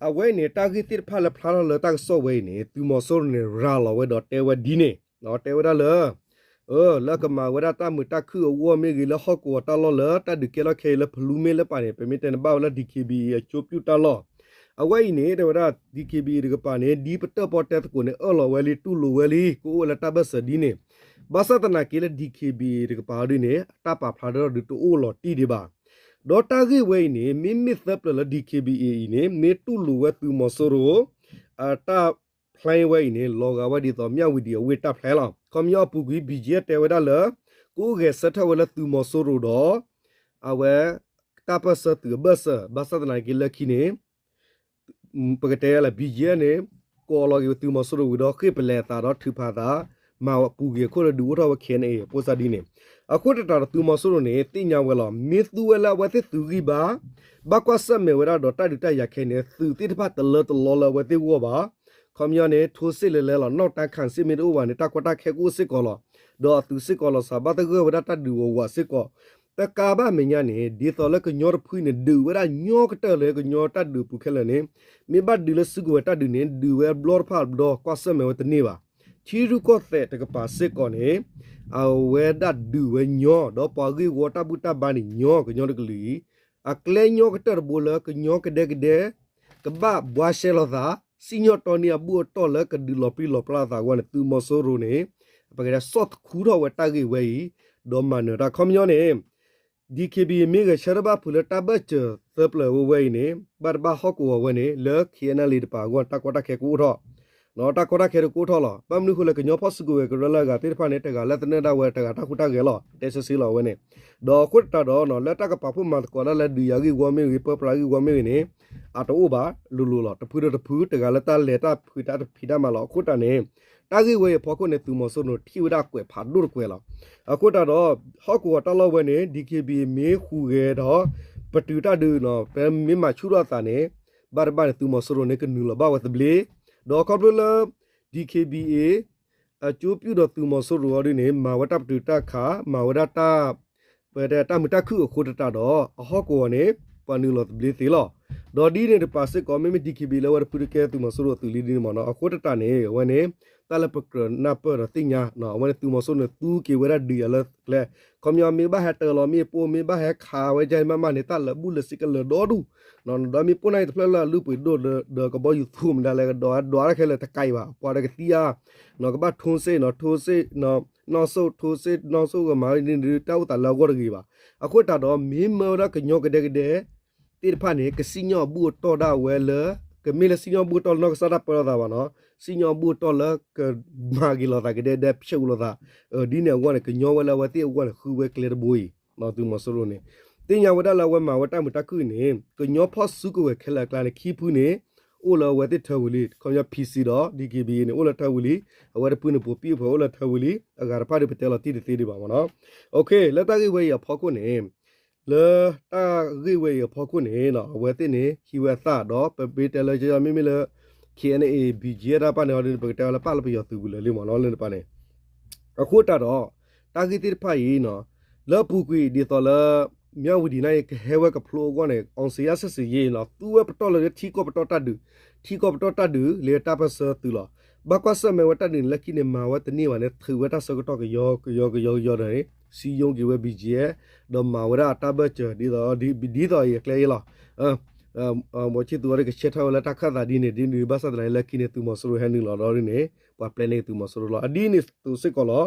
အဝဲအံၤန့ၣ် တၢ်ဂ့ၢ်သ့ၣ်တဖၣ်လၢဖျါထီၣ်လၢတၢ်ကစီၣ်ဝဲအံၤန့ၣ် သုးမီၤစိရိၤန့ၣ် ရၤလီၤဝဲဒီးတဲဝဲဒ်န့ၣ် တဲဝဲဒၣ်လၢ လၢကမၤဝဲဒၣ်တၢ်မုာ်တၢ်ခုၣ်အဂီၢ်မ့ၢ်ဂ့ၤ လၢဟီၣ်ကဝီၤတၢ်လီၢ်လၢတၢ်ဒုးကဲထီၣ်ခဲအံၤလၢဖလူမ့ၢ်လၢပၣ်န့ၣ် ပမ့ၢ်တဲန့ၣ်ဘၣ်ဝဲလၢ DKBA အကၠိပၠူၣ်တၢ်လီၢ် အဝဲအံၤန့ၣ် တဲဝဲဒၣ် DKBA တကပၤန့ၣ် ဒ်ပတၢၣ်ပီၣ်တဲသကိးန့ၣ် အၢၣ်လီၤဝဲလံ တူၢ်လိာ်ဝဲလံ ကအိၣ်ဝဲလၢတၢ်ဘၢၣ်စၢၤဒ်န့ၣ် ဘၣ်ဆၣ်သနာ်က့လၢ DKBA တကပၤဒ်န့ၣ် တၢ်ပာ်ဖျါထီၣ်ဒုးတအိၣ်လီၤတံၢ်ဒံးဘၣ် ဒီးတၢ်ဂ့ၢ်ဝဲအံၤန့ၣ် မ့မ့ၢ်သၢပျၢၤလၢ DKBA အံၤန့ၣ် မ့ၢ်တူၢ်လိာ်ဝဲသုးမီၤစိရိၤ အတၢ် plan ဝဲအံၤန့ၣ် လီၤဂာ်ဝဲဒ်သိး မြဝတီ အဝ့ၢ်တၢ် plan လီၤ. ခီပညီအပူၤကွံာ် BGF တဲဝဲဒၣ်လၢ ကအိၣ်ဂဲၤဆၢထၢၣ်ဝဲလၢသုးမီၤစိရိၤဒီး အဝဲ တၢ်ပၢၢ်ဆၢသုးအဘၢၣ်စၢၤ ဘၣ်ဆၣ်သနာ်က့လၢခံန့ၣ် ပကတဲလၢ BGF န့ၣ် ကိးလီၤက့ၤသုးမီၤစိရိၤဝံၤဒီး ဃ့ၢ်ပလဲၤအသးဒီးထုးဖးအသး မၤပူၤကွံာ်အခိၣ်လၢဒုးအိၣ်ထီၣ်ဝဲ KNA အဖိစၢ်ဒ်န့ၣ် အဃိသတးဒီးသုးမီၤစိရိၤန့ၣ် သ့ၣ်ညါဝဲလီၤ. မ့ၢ်သူဝဲလၢအဝဲသ့ၣ်သုးဂံၢ်ဘါ ဘၣ်ကွၢ်ဆၢၣ်မဲာ်ဝဲဒၣ်ဒီးတၢ်ဒုးတၢ်ယၤခဲအံၤန့ၣ် သုးသ့ၣ်တဖၣ်တလၢတလီလၢအဝဲသ့ၣ်ဂီၢ်ဘၣ်. ခီပညီန့ၣ် ထိစ့ၣ်လဲၤလဲၤလီၤ နီၣ်တၢ်ခၣ်စ့ၣ်မ့ၢ်တအိၣ်ဘၣ်န့ၣ် တၢ်ကီတၢ်ခဲကအိၣ်စ့ၢ်ကီးလီၤ. ဒီးအသုးစ့ၢ်ကီးလီၤစှၤ ဘၣ်သဂၢၢ်ဝဲဒၣ်တၢ်ဒုးဝးဝးစ့ၢ်ကီး တကးဘၣ်မဲာ်ညါန့ၣ် ဒ်သိးလၢကညီတဖုန့ၣ် ဒုးဝဲဒၣ်ညီကတၢၢ်လၢကညီတၢ်ဒုးပူၤခဲလၢာ်န့ၣ် မ့ၢ်ဘၣ်ဒုးလၢစုကဝဲၤတၢ်ဒုးန့ၣ် ဒုးဝဲဘျီတဖၣ်ဘျီ ကွၢ်ဆၢၣ်မဲာ်ဝဲတန့ၢ်ဘၣ်. ထံရူၢ်ကီၢ်သဲးတကပၤစ့ၢ်ကီးန့ၣ် အဝဲဒၣ်ဒုးဝဲညီ ဒီးပှၤဂ့ၢ်ဝီတၢ်ဘူၣ်တၢ်ဘါန့ၣ်ညီ ကညီတကလုာ်အံၤ အကျဲညီကတၢၢ်တဘိလၢကညီကဒဲကဒဲ ကဘၣ်ဘှါရှဲလိာ်သး စံၣ်ညီၣ်တီန့ၢ်အဘူၣ်အတီၢ်လၢကဒုးလီၤပြံလီၤပြါလိာ်သးအဂီၢ်န့ၣ် သုးမီၤစိရိၤန့ၣ် ပကတဲဆီၣ်သခူထီၣ်ဝဲတၢ်ဂ့ၢ်ဝဲအံၤ ဒီးမၤနၢၤတၢ်ခီပညီန့ၣ် DKBA မ့ၢ်ဂဲၤဆၢထၢၣ်ဘၣ်ဖုးလၢတၢ်ဘၢၣ်စၢၤသၢပျၢၤဝဲဝဲအံၤန့ၣ် ဘၣ်တဘၣ်ဟီၣ်ကဝီၤဝဲန့ၣ် လၢ KNLA တပၤအဂီၢ် တၢ်ကီတၢ်ခဲကအိၣ်ထီၣ် တၢ်ကီတၢ်ခဲတကအိၣ်ထီၣ်လီၤ. ဘၣ်မနုၤအဃိလဲၣ် ကညီဖီၣ်စုကဝဲၤကရၢလၢအဂၤသ့ၣ်တဖၣ်န့ၣ် တဂၤလၢသနၢၣ်ဒၣ်ဝဲ တဂၤတၢ်ဟူးတၢ်ဂဲၤလီၤ တဲဆၢဆ့လီၤဝဲန့ၣ် ဒီးအဃိသတးဒီး လၢတၢ်ကပာ်ဖှိၣ်မၤသကိးဒၣ်လၢဒုးယၤဂ့ၢ်ဝီမ့ၢ်ဂ့ၤ ပၢပြးဂ့ၢ်ဝီမ့ၢ်ဂ့ၤန့ၣ် အတအိၣ်ဘၣ်လိၤလိၤလီၤ. တဖုဒီးတဖု တဂၤလၢတၢ်လဲၤတၢ်ဖုးတၢ်တဖံးတၢ်မၤလီၤ. အဃိသတးန့ၣ် တၢ်ဂ့ၢ်ဝဲအံၤအဖီခိၣ်န့ၣ် သုးမီၤစိရိၤန့ၣ် ထံၣ်ဝဲဒၣ်ကွဲးဖးဒိၣ်တကွဲးလီၤ. အဃိသတးဒီး ဟီၣ်ကဝီၤတၢ်လီၢ်ဝဲန့ၣ် DKBA မ့ၢ်ဟူးဂဲၤဒီး ပတုာ်တၢ်ဒုး ပမ့ၢ်မၤဆူၣ်ထီၣ်အသးန့ၣ် ဘၣ်တဘၣ်န့ၣ် သုးမီၤစိရိၤန့ၣ် ကနုာ်လီၤဘၣ်ဝဲသဘျ့ ဒီးခီဖျိလၢ DKBA အကၠိပၠူၣ်ဒီးသုးမီၤစိရိၤအီၤဒ်န့ၣ် မၤဝဲတၢ်ပတုာ်တၢ်ခး မၤဝဲဒၣ်တၢ် ပတဲတၢ်မုာ်တၢ်ခုၣ်အဃိသတးဒီး အဟီၣ်ကဝီၤန့ၣ် ပှၤနုာ်လီၤသဘျ့သ့လီၤ. ဒီးဒ်န့ၣ်တကပၤစ့ၢ်ကီး မ့မ့ၢ် DKBA လၢအဝဲတဖုတကဲသုးမီၤစိရိၤအသုးလံဒ်န့ၣ်မ့ၢ်နီၤ အဃိသတးန့ၣ် အဝဲန့ၣ် တၢ်လၢပကြၢးနၢ်ပၢၢ်ဒီးသ့ၣ်ညါ အဝဲန့ၣ်သုးမီၤစိရိၤန့ၣ် သူက့ၤဝဲဒၣ်ဒုးယၤလၢကျဲ ခီပညီမ့ၢ်ဘၣ်ဟဲတၢၤလီၤမ့ၣ်ပိၢ် မ့ၢ်ဘၣ်ဟဲခးဝဲဒ်မးမးန့ၣ် တၢ်လၢာ်ဘူၣ်လၢာ်စ့ကလၢာ်ဒီဒူၣ် ဒီးမ့ၢ်ပိၢ်နၢ်အံၤတဖျၢၣ်လၢအလုၢ်ပှ့ၤဒိၣ်ဒီးကဘီယူၤသူမတၤလဲၣ် ကဒွးဒွးတၢ်ခဲလၢာ်တကးအံၤဘၣ် ပှၤဒီးကသံဧါ ကဘၣ်ထိစ့ၣ်နီၤ ထိစ့ၣ် နီၣ်စိၣ်ထိစ့ၣ် နီၣ်စိၣ်ကမၤဒ်န့ၣ် တၢ်အိၣ်သးလၢအဂီၢ်တဂ့ၤဘၣ်. အဃိသတးဒီး မ့ၢ်မၢဝဲဒၣ်ကညီကဒဲကဒဲ သ့ၣ်တဖၣ်န့ၣ် ကစံၣ်ညီၣ်အဘူၣ်အတီၢ်ဒၣ်ဝဲလၢ ကမ့ၢ်လၢစံၣ်ညီၣ်ဘူၣ်အတီၢ်လၢနီၢ်ကစၢ်တၢ်ပၢလီၤသးဘၣ်နီၤ စံၣ်ညီၣ်ဘူၣ်အတီၢ်လၢကမၤက့ၤလိာ်သးကဒဲကဒဲ ဖျိးလိာ်သး ဒ်န့ၣ်အဂီၢ်န့ၣ် ကညီဝဲလၢအဝဲသ့ၣ်အဂီၢ်န့ၣ် ဃုဝဲကျဲတဘိအံၤ သုးမီၤစိရိၤန့ၣ် သ့ၣ်ညါဝဲဒၣ်လၢအဝဲမၤဝဲတၢ်မုာ်တၢ်ခုၣ်န့ၣ် ကညီဖီၣ်စုကဝဲၤခဲလၢာ်အကျါန့ၣ် ခံဖုန့ၣ် အိၣ်လၢအဝဲသ့ၣ်ထၢဝံၤလံ ခီပညီ PC ဒီး DKBA န့ၣ် အိၣ်လၢထၢဝံၤလံ အဝဲတဖုန့ၣ် ပိာ်ပံၣ်အဖှဲးအိၣ်လၢထၢဝံၤလံ အဂၤတဖၣ်ဒီးပတဲလီၤတံၢ်တသ့ဒံးဘၣ်မ့ၢ်နီၤ လၢတၢ်ဂ့ၢ်ဝဲအံၤအဖီခိၣ်န့ၣ် လၢတၢ်ဂ့ၢ်ဝဲအံၤအဖီခိၣ်န့ၣ် အဝဲသ့ၣ်န့ၣ် ဟံးဝဲအသးဒီး ပမ့ၢ်တဲလၢ မ့မ့ၢ်လၢ KNA BGF တၢ်ပၢန့ၣ် ပကတဲဝဲလၢပၣ်လၢပယီၤသုးပူၤလၢာ်လံမ့ၢ်နီၤ လၢတပၤန့ၣ် အဃိသတးဒီး တၢ်ဂ့ၢ်သ့ၣ်တဖၣ်အံၤ လၢအပူၤကွံာ်ဒ်သိးလၢ မြဝတီ န့ၣ် ကဟဲဝဲကဖျိအဂီၢ်န့ၣ် အောင်ဇေယျ စစ်ဆင်ရေး နီၤ သူဝဲပတီၢ်လၢထံကီၢ်ပတီၢ်တၢ်ဒုး ထံကီၢ်ပတီၢ်တၢ်ဒုး လၢတၢ်ပၢၢ်ဆၢသုးလီၤ. ဘၣ်ကွၢ်ဆၢၣ်မဲာ်ဝဲတၢ်ဒုးန့ၣ် လၢခံန့ၣ် မၤဝဲတန့ၢ်ဘၣ်န့ၣ် ထုးဝဲတၢ်ဆၢကတီၢ်ကယီကယီကယီကယီဒီးန့ၣ် စံယိက့ၤဝဲ ဘံၣ်ကၠံၣ်အဲၣ် ဒီးမၤဝဲဒၣ်တၢ်ဘၢၣ်စၢၤ ဒ်သိး ဒ်သိးအံၤအကျဲအံၤလီၤ. မီၤဆံသူဝဲဒၣ်ကဆဲးထီၣ်ဝဲလၢတၢ်ခၢၣ်သးဒ်န့ၣ်ဒ်န့ၣ် ဘၣ်ဆၣ်သနာ်က့လၢခံန့ၣ် သုးမီၤစိရိၤဟဲနုာ်လီၤဒီးဒ်န့ၣ် ပှၤပျဲန့ၢ်က့ၤသုးမီၤစိရိၤလီၤ. အဒ်န့ၣ်အသိးစ့ၢ်ကီးလီၤ.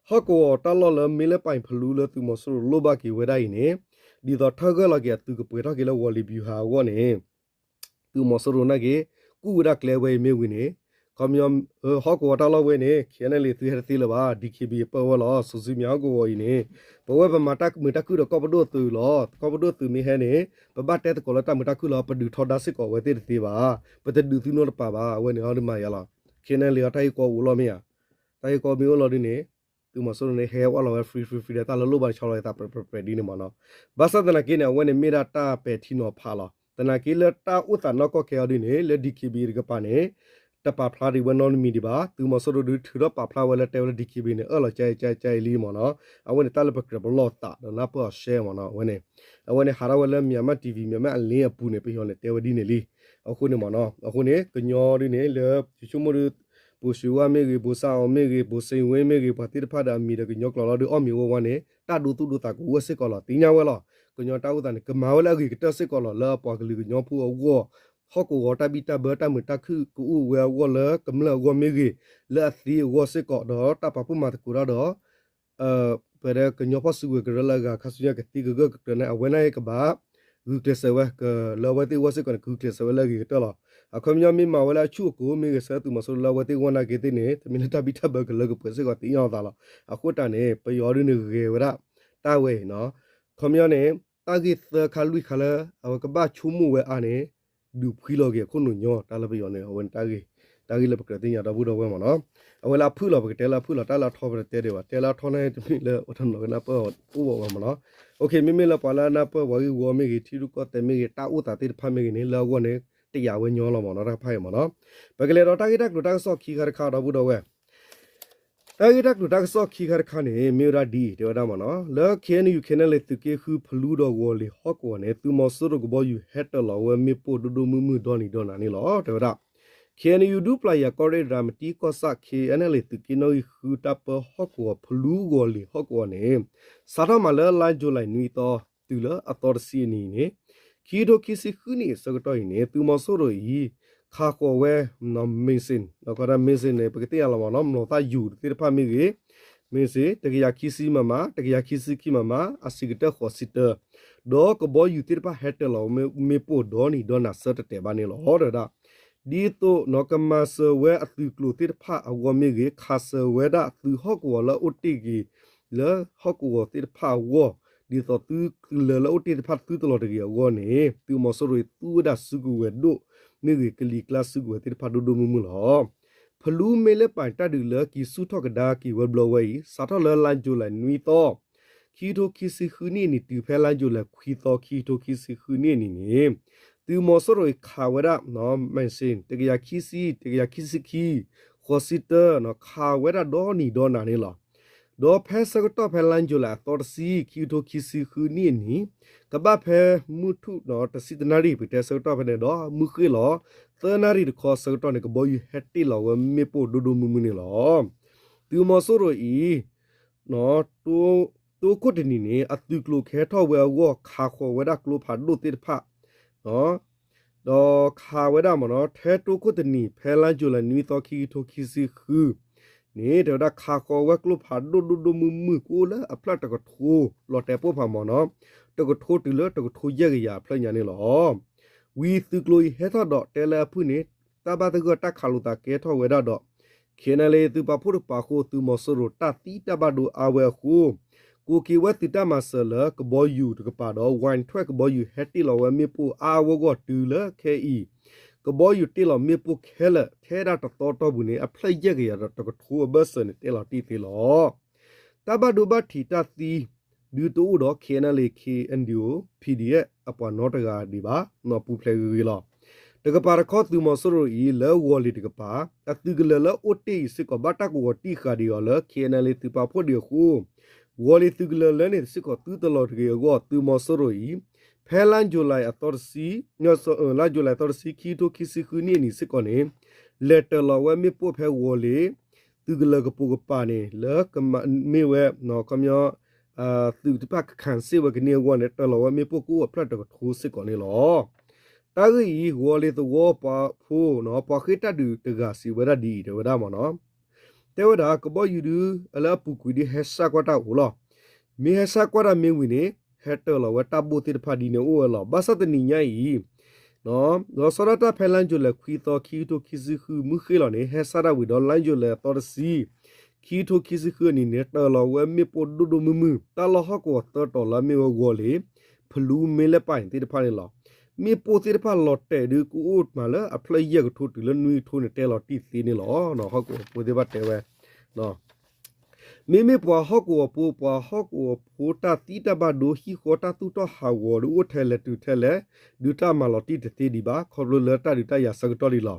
ဟီၣ်ကဝီၤတၢ်လီၢ်လၢမ့ၢ်လၢပာ်ဖလူလၢသုးမီၤစိရိၤလိၣ်ဘၣ်က့ၤဝဲဒၣ်အံၤန့ၣ် ဒ်သိးထၢၣ်ဂၢၢ်လီၤက့ၤအသုးကပှဲၤထီၣ်က့ၤလၢဝီၤလံၤဘျူၤဟးအဂီၢ်န့ၣ် သုးမီၤစိရိၤနာ်က့ ကူၣ်ဝဲဒၣ်ကျဲဝဲအံၤမ့ၢ်ဝံၤန့ၣ် ခီပညီ ဟီၣ်ကဝီၤတၢ်လီၢ်ဝဲန့ၣ် ခ့ၣ်အဲၣ်အဲၣ်လ့ၣ် သုဟဲတသ့လၢၤဘၣ် DKBA ပၢၢ်ဝဲလီၤ. စိၤစုမၠးဟီၣ်ကဝီၤအံၤန့ၣ် ပဝဲပမၤတၢ်မုာ်တၢ်ခုၣ်ဒီးကီၢ်ပဒိၣ်သုးလီၤ. ကီၢ်ပဒိၣ်သုးမ့ၢ်ဟဲန့ၣ် ပဘၣ်တဲသကိးလၢတၢ်မုာ်တၢ်ခုၣ်လီၤ. ပဒုးထီဒါစ့ၢ်ကီးဝဲသ့ၣ်တသ့ဘၣ်. ပတဒုးသုနီတပၤဘၣ်. အဝဲန့ၣ်အီၤဒ်မၤယါလီၤ. ခ့ၣ်အဲၣ်အဲၣ်လ့ၣ်အီၤ တၢ်ဟ့ၣ်ကီအိၣ်လီၤမ့ၢ်ဧါ. တၢ်ဟ့ၣ်ကီမ့ၢ်အိၣ်လီၤဒ်န့ၣ် သုးမီၤစိရိၤန့ၣ် ဟဲဝဲလီၤဝဲ free free free ဒီးတၢ်လၢလိၣ်ဘၣ်တဆီလီၤ သးပြဲးပြဲးဒ်န့ၣ်မ့ၢ်နီၤ. ဘၣ်ဆၣ်သနာ်က့န့ၣ် အဝဲန့ၣ်မ့ၢ်ဒၣ်တၢ်ပဲာ်ထံနီၤဖးလီၤ. သနာ်က့လၢတၢ်အိၣ်သးနီၢ်ကီၢ်ခဲအီၤဒ်န့ၣ် လၢ DKBA တကပၤန့ၣ် တပာ်ဖျါဒံးဝဲနီတမံၤဒံးဘၣ်. သုးမီၤစိရိၤဒုးထုးထီၣ်ပာ်ဖျါဝဲလၢတဲဝဲလၢ DKBA န့ၣ် အၢၣ်လီၤကၠါအံၤကၠါအံၤကၠါအံၤလံမ့ၢ်နီၤ. အဝဲန့ၣ်တၢ်လၢပကြၢးပလီၢ်သးဒီးနၢ်ပၢၢ်အီၤရှဲမ့ၢ်နီၤ. အဝဲန့ၣ် အဝဲန့ၣ်ဟးထီၣ်ဝဲလၢ Myanmar TV Myanmar အလ့အပူၤန့ၣ် ပယီၤန့ၣ်တဲဝဲဒ်န့ၣ်လံ. အဃိန့ၣ်မ့ၢ်နီၤ အဃိန့ၣ် ကညီဒ်န့ၣ် လၢယဆိကမိၣ်ဒီး ဘိၣ်စံဝါမ့ၢ်ဂ့ၤ ဘိၣ်စၢ်အီၤမ့ၢ်ဂ့ၤ ဘိၣ်စ့ဝ့မ့ၢ်ဂ့ၤ ပှၤသ့ၣ်တဖၣ်ဒီးအမံၤဒီးကညီကျိာ်လီၤဒီးအီၣ်မ့ၤဝဲဝါန့ၣ် တၢ်ဒိသူၣ်ဒိသးကအိၣ်စ့ၢ်ကီးလီၤ. သ့ၣ်ညါဝဲလီၤ. ကညီတၢ်အိၣ်သးန့ၣ် ကမၤဝဲလၢအဂ့ၤကတၢၢ်စ့ၢ်ကီးလီၤ. လၢအပှၤကလုာ်ကညီဖိအဂီၢ် ဟီၣ်ကဝီၤတၢ်ဘံၣ်တၢ်ဘၢတၢ်မုာ်တၢ်ခုၣ်ကအိၣ်ဝဲအဂီၢ်လၢကမျၢၢ်အဂီၢ်မ့ၢ်ဂ့ၤ လၢအသ့အဂီၢ်စ့ၢ်ကီး ဒီးတၢ်ပာ်ဖှိၣ်မၤသကိးတၢ်ဒီး ပဝဲဒၣ်ကညီဖီၣ်စုကဝဲၤကရၢလၢအဂၤခါဆူညါကသံကဂၢၢ်ကကျၢၤန့ၣ် အဝဲန့ၣ်ကဘၣ် ဂုာ်ကျဲးစၢးဝဲ ကလၢအဝဲသ့ၣ်အဂီၢ်စ့ၢ်ကီးန့ၣ် ကဂုာ်ကျဲးစၢးဝဲလၢအဂ့ၤကတၢၢ်လီၤ. အခီပညီမ့ၢ်မၤဝဲလၢအဆူၣ်အကိၤမ့ၢ်ဂ့ၤ ဆၢသုးမီၤစိရိၤလၢအဝဲသ့ၣ်အဂီၢ်နာ်က့သ့ၣ်န့ၣ် တမ့ၢ်လၢတၢ်ဘံၣ်တၢ်ဘၢကလၢကပှဲၤစ့ၢ်ကီးသ့ၣ်ညါအသးလီၤ. အဃိတၢ်န့ၣ် ပယီၤဒ်န့ၣ်ဂဲၤဝဲဒၣ် တၢ်ဝဲအံၤနီၤ ခီပညီန့ၣ် တၢ်ဂ့ၢ်သၢခါလွံၢ်ခါလၢ အဝဲကဘၣ်ဆိကမိၣ်ဝဲအါန့ၣ် ဒုးဖှံလီၤက့ၤအခိၣ်နူာ်ညီ တၢ်လၢပယီၤန့ၣ် အဝဲန့ၣ်တၢ်ဂ့ၢ် တၢ်ဂ့ၢ်လၢပကြၢးသ့ၣ်ညါဒီပုၢ်ဒီဝဲၢ်မ့ၢ်နီၤ. အဝဲလၢအဖုၣ်လီၤ ပကတဲလၢအဖုၣ်လီၤ တၢ်လၢအထီပတတဲဒံးဘၣ် တဲလၢအထီန့ၣ်တမ့ၢ်လၢတနီၤကနၢ်ပၢၢ်အိၣ်ဘၣ်မ့ၢ်နီၤ. မ့မ့ၢ်လၢပှၤလၢအနၢ်ပၢၢ်ပှၤဂ့ၢ်ဝီမ့ၢ်ဂ့ၤ ထံရူၢ်ကီၢ်သဲးမ့ၢ်ဂ့ၤ တၢ်အိၣ်သးသ့ၣ်တဖၣ်မ့ၢ်ဂ့ၤန့ၣ် လၢအဂီၢ်န့ၣ် တယာ်ဝဲညီလီၤမ့ၢ်နီၤ တၢ်တဖၣ်အံၤမ့ၢ်နီၤ. ပကလဲၤဒီးတၢ်ဂ့ၢ်တၢ်ကျိၤတၢ်ကစီၣ်ခံခါတခါဒီပုၢ်ဒီဝဲၢ် တၢ်ဂ့ၢ်တၢ်ကျိၤတၢ်ကစီၣ်ခံခါတခါန့ၣ် မ့ၢ်ဝဲဒၣ်ဒ်အံၤ တဲဝဲဒၣ်မ့ၢ်နီၤ လၢ KNU KNLA သုးက့ဃုဖလူဒီးဝီၤလ့ၤဟီၣ်ကဝီၤန့ၣ် သုးမီၤစိရိၤကဘီယူၤဟဲတၢၤလီၤဝဲမ့ၣ်ပိၢ်ဒိၣ်ဒိၣ်မုၢ်မုၢ်ဒီနံၤဒီနၤန့ၣ်လီၤ တဲဝဲဒၣ်. KNU ဒူပျၢ်ယၤကီၢ်ရ့ၣ်ရၤမတံကီၢ်ဆၣ် KNLA သုးက့နီၣ်ဂံၢ်ဃုတၢ်ပၢဟီၣ်ကဝီၤဖလူဝီၤလ့ၤဟီၣ်ကဝီၤန့ၣ် စးထီၣ်မးလၢလါယူၤလံနွံသီ တုၤလၢအသီတဆံအနံၤန့ၣ် ခံကထိခံဆံဃုနံၣ်အဆၢကတီၢ်အံၤန့ၣ် သုးမီၤစိရိၤအံၤ ခးဃီၤဝဲ မ့ၣ်စ့ၣ် ဒီးခီဒၣ်မ့ၣ်စ့ၣ်န့ၣ် ပကသ့ၣ်ညါလီၤမ့ၢ်နီၤ မျိာ်သၣ်ယူၤသ့ၣ်တဖၣ်မ့ၢ်ဂ့ၤ မ့ၣ်စ့ၣ် တကယၤခံဆံ MM တကယၤခံဆံခံ MM အဆံးကတၢၢ်ဃိးဆံတၢ ဒီးကဘီယူၤသ့ၣ်တဖၣ်ဟဲတၢၤလီၤ မ့ၣ်ပိၢ်ဒီနံၤဒီနၤဆၢတဲာ်တဲာ်ဘၣ်န့ၣ်လီၤ တဲဝဲဒၣ်. ဒ်သိးနီၤ ကမၤစၢၤဝဲအသုးကျိၤသ့ၣ်တဖၣ်အဂီၢ်မ့ၢ်ဂ့ၤ ခးစၢၤဝဲဒၣ်သုးဟီၣ်ကဝီၤလၢအအိၣ်တ့ၢ်က့ၤ လၢဟီၣ်ကဝီၤသ့ၣ်တဖၣ်အဂီၢ် ဒ်သိးသုးကလၢၤလၢအအိၣ်တ့ၢ်သ့ၣ်တဖၣ်သုတလီၤတဂ့ၤအဂီၢ်န့ၣ် သုးမီၤစိရိၤအံၤသူဝဲဒၣ်စုကဝဲၤဒိၣ် မ့ၢ်ဂ့ၤကလံၤကျါစုကဝဲၤသ့ၣ်တဖၣ်ဒိၣ်ဒိၣ်မုၢ်မုၢ်လီၤ. ဖလူမ့ၢ်လၢပာ်တၢ်ဒုးလၢက့ၤဆူၣ်ထီၣ်ကဒါက့ၤဝဲဘျီဝဲအံၤ စးထီၣ်လၢလါယူၤလံနွံသီ ခံကထိခံဆံဃုနံၣ်အနံၤ တုၤဖဲလါယူၤလံခွံသီ ခံကထိခံဆံဃုနံၣ်အနံၤန့ၣ် သုးမီၤစိရိၤအံၤခးဝဲဒၣ် မ့ၣ်စ့ၣ် တကယၤခံဆံ တကယၤခံဆံခံ ဃိးဆံတၢ ခးဝဲဒၣ်ဒီနံၤဒီနၤန့ၣ်လီၤ. ဒီးဖဲဆၢကတီၢ်ဖဲလါယူၤလံအသီတဆံ ခံကထိခံဆံဃုနံၣ်အနံၤ ကဘၣ်ဖဲမုၢ်ထူၣ်တဆံတနၣ်ရံၣ် ပကတဲဆၢကတီၢ်ဖဲန့ၣ်ဒီး မုၢ်ဃ့ၢ်လီၤ သၢနၣ်ရံၣ်တခီဆၢကတီၢ်န့ၣ် ကဘီယူၤဟဲတ့ၢ်လီၤဝဲမ့ၣ်ပိၢ်ဒိၣ်ဒိၣ်မုၢ်မုၢ်န့ၣ်လီၤ. သုးမီၤစိရိၤအံၤ တိခိၣ်တနံၤန့ၣ် အသုးကျိၤကဟဲထီၣ်ဝဲအဂီၢ် ခးဃီၤဝဲဒၣ်ကျိဖးဒိၣ်သ့ၣ်တဖၣ် ဒီးခးဝဲဒၣ်မ့ၢ်နီၤ ထဲတိခိၣ်တနံၤ ဖဲလါယူၤလံနွံသီ ခံကထိခံဆံဃုန့ၣ် တဲဝဲဒၣ်ခးဃီၤဝဲကျိဖးဒိၣ်ဒိၣ်ဒိၣ်မုၢ်မုၢ် ကအိၣ်လၢအဖျၢၣ်တကထိ လီၤတဲာ်ပိၢ်ဖးမ့ၢ်နီၤ တကထိတုၤလၢတကထိယဲၢ်ကယၤအဖျၢၣ်ညါန့ၣ်လီၤ. ဝံၤသုးကျိၤအံၤဟဲထီၣ်ဒီးတဲလၢအဖုၣ်န့ၣ် တၢ်ဘၣ်သဂၢၢ်တၢ်ခးလိာ်သးကဲထီၣ်ဝဲဒၣ်ဒီး ခ့ၣ်အဲၣ်အဲၣ်လ့ၣ် သုးပာ်ဖှိၣ်တကပၤအဃိ သုးမီၤစိရိၤတၢ်သံတၢ်ဘၣ်ဒိအါဝဲအဃိ ကိးက့ၤဝဲသုးတၢ်မၤစၢၤလၢကဘီယူၤတကပၤဒီး ဝဲထွဲကဘီယူၤဟဲတ့ၢ်လီၤဝဲမ့ၣ်ပိၢ်အါအါဂီၢ်ဂီၢ်တုၤလၢခဲအံၤ ကဘီယူၤတ့ၢ်လီၤမ့ၣ်ပိၢ်ခဲလၢာ် ထဲဒၣ်တသီတီၢ်ပူၤန့ၣ် အဖျၢၣ်ယဲၢ်ကယၤဒီးတကထိအဘၢၣ်စၢၤန့ၣ် တဲလီၤတံၢ်သ့လီၤ. တၢ်ဘၣ်ဒိဘၣ်ထံးတၢ်သံ ဒုးတအိၣ်ဒီး ခ့ၣ်အဲၣ်အဲၣ်လ့ၣ် ခ့ၣ်အဲၣ်ယူၣ် PDF အပှၤနီတဂၤဒံးဘၣ် ပူၤဖျဲးဂ့ၤဂ့ၤလီၤ. တကပၤတခီသုးမီၤစိရိၤအံၤ လၢဝီၤလ့ၤတကပၤ အသုးကလၢၤလၢအိၣ်တ့ၢ်အံၤစ့ၢ်ကီး ဘၣ်တၢ်ကဝီၤတံၢ်ဃာ်ဒံးအီၤလၢ ခ့ၣ်အဲၣ်အဲၣ်လ့ၣ် သုးပာ်ဖှိၣ်ဒံးအဃိ ဝီၤလ့ၤသုးကလၢၤလၢန့ၣ်စ့ၢ်ကီးသုတလီၤတဂ့ၤအဂီၢ် သုးမီၤစိရိၤအံၤ ဖဲလါယူၤလံအသီတဆံ လါယူၤလံအသီတဆံ ခံကထိခံဆံဃုနံၣ်အနံၤစ့ၢ်ကီးန့ၣ် လဲၤတၢၤလီၤဝဲမ့ၣ်ပိၢ်ဖဲဝီၤလ့ၤ သုးကလၢၤကပိာ်ကပၤန့ၣ် လၢကမ့ၢ်ဝဲ ခီပညီ သုးတဖၣ်ကခၣ်စ့ၣ်ဝဲကန့ၢ်အဂီၢ်န့ၣ် တၢၢ်လီၤဝဲမ့ၣ်ပိၢ်ကအိၣ်အဖျၢၣ်တကထိစ့ၢ်ကီးန့ၣ်လီၤ. တၢ်ဂ့ၢ်အံၤ ဂီၤလ့ၤသဝီပှၤဖိ ပှၤဃ့တၢ်ဒုးတဂၤစံးဝဲဒၣ်ဒ်အံၤ တဲဝဲဒၣ်မ့ၢ်နီၤ. တဲဝဲဒၣ် ကဘီယူၤဒုး လၢအပူၤကွံာ်ဒုး ဟဲစၢ်ကွၢ်တၢ်အိၣ်လီၤ. မ့ၢ်ဟဲစၢ်ကွၢ်တၢ်မ့ၢ်ဝံၤန့ၣ် ဟဲတၢၢ်လီၤဝဲတၢ်ဘိၣ်သ့ၣ်တဖၣ်ဒ်န့ၣ်အိၣ်ဝဲလီၤ. ဘၣ်ဆၣ်တနံၤညါအံၤ လီၤဆီဒၣ်တၢ်ဖဲလါယူၤလံ ခွံသီ ခံကထိခံဆံဃု မုၢ်ဃ့ၢ်လီၤန့ၣ် ဟဲစၢ်ဒၣ်ဝံၤဒီး လါယူၤလံ အသီတဆံ ခံကထိခံဆံဃုအနံၤန့ၣ် တၢၢ်လီၤဝဲမ့ၣ်ပိၢ်ဒိၣ်ဒိၣ်မုၢ်မုၢ် တၢ်လီၢ်ဟီၣ်ကဝီၤသၢတီၤလၢအမ့ၢ်ဝဲဂီၤလ့ၤ ဖလူ မ့ၢ်လဲၣ်ပၢ်အံၤသ့ၣ်တဖၣ်န့ၣ်လီၤ. မ့ၣ်ပိၢ်သ့ၣ်တဖၣ်လီၤတဲာ်ဒုး ကအိၣ်မးလၢအဖျၢၣ်ယဲၢ်ကထိတုၤလၢနွံကထိန့ၣ် တဲလီၤတံၢ်သ့န့ၣ်လီၤ. ဟီၣ်ကဝီၤဖိသ့ၣ်တဖၣ်တဲဝဲ မ့မ့ၢ်ပှၤဟီၣ်ကဝီၤဖိ ပှၤဟီၣ်ကဝီၤဖိတၢ်သံတၢ်ဘၣ်ဒိ ဟံၣ်ဃီတၢ်သူၣ်ထီၣ်ဟးဂီၤဒုးအိၣ်ထဲလဲၣ်တုၤထဲလဲၣ် ဒုးတၢ်မၤလီၤတံၢ်တသ့ဒံးဘၣ် ခီဖျိလၢတၢ်ဒုးတၢ်ယၤဆၢကတီၢ်လံလီၤ.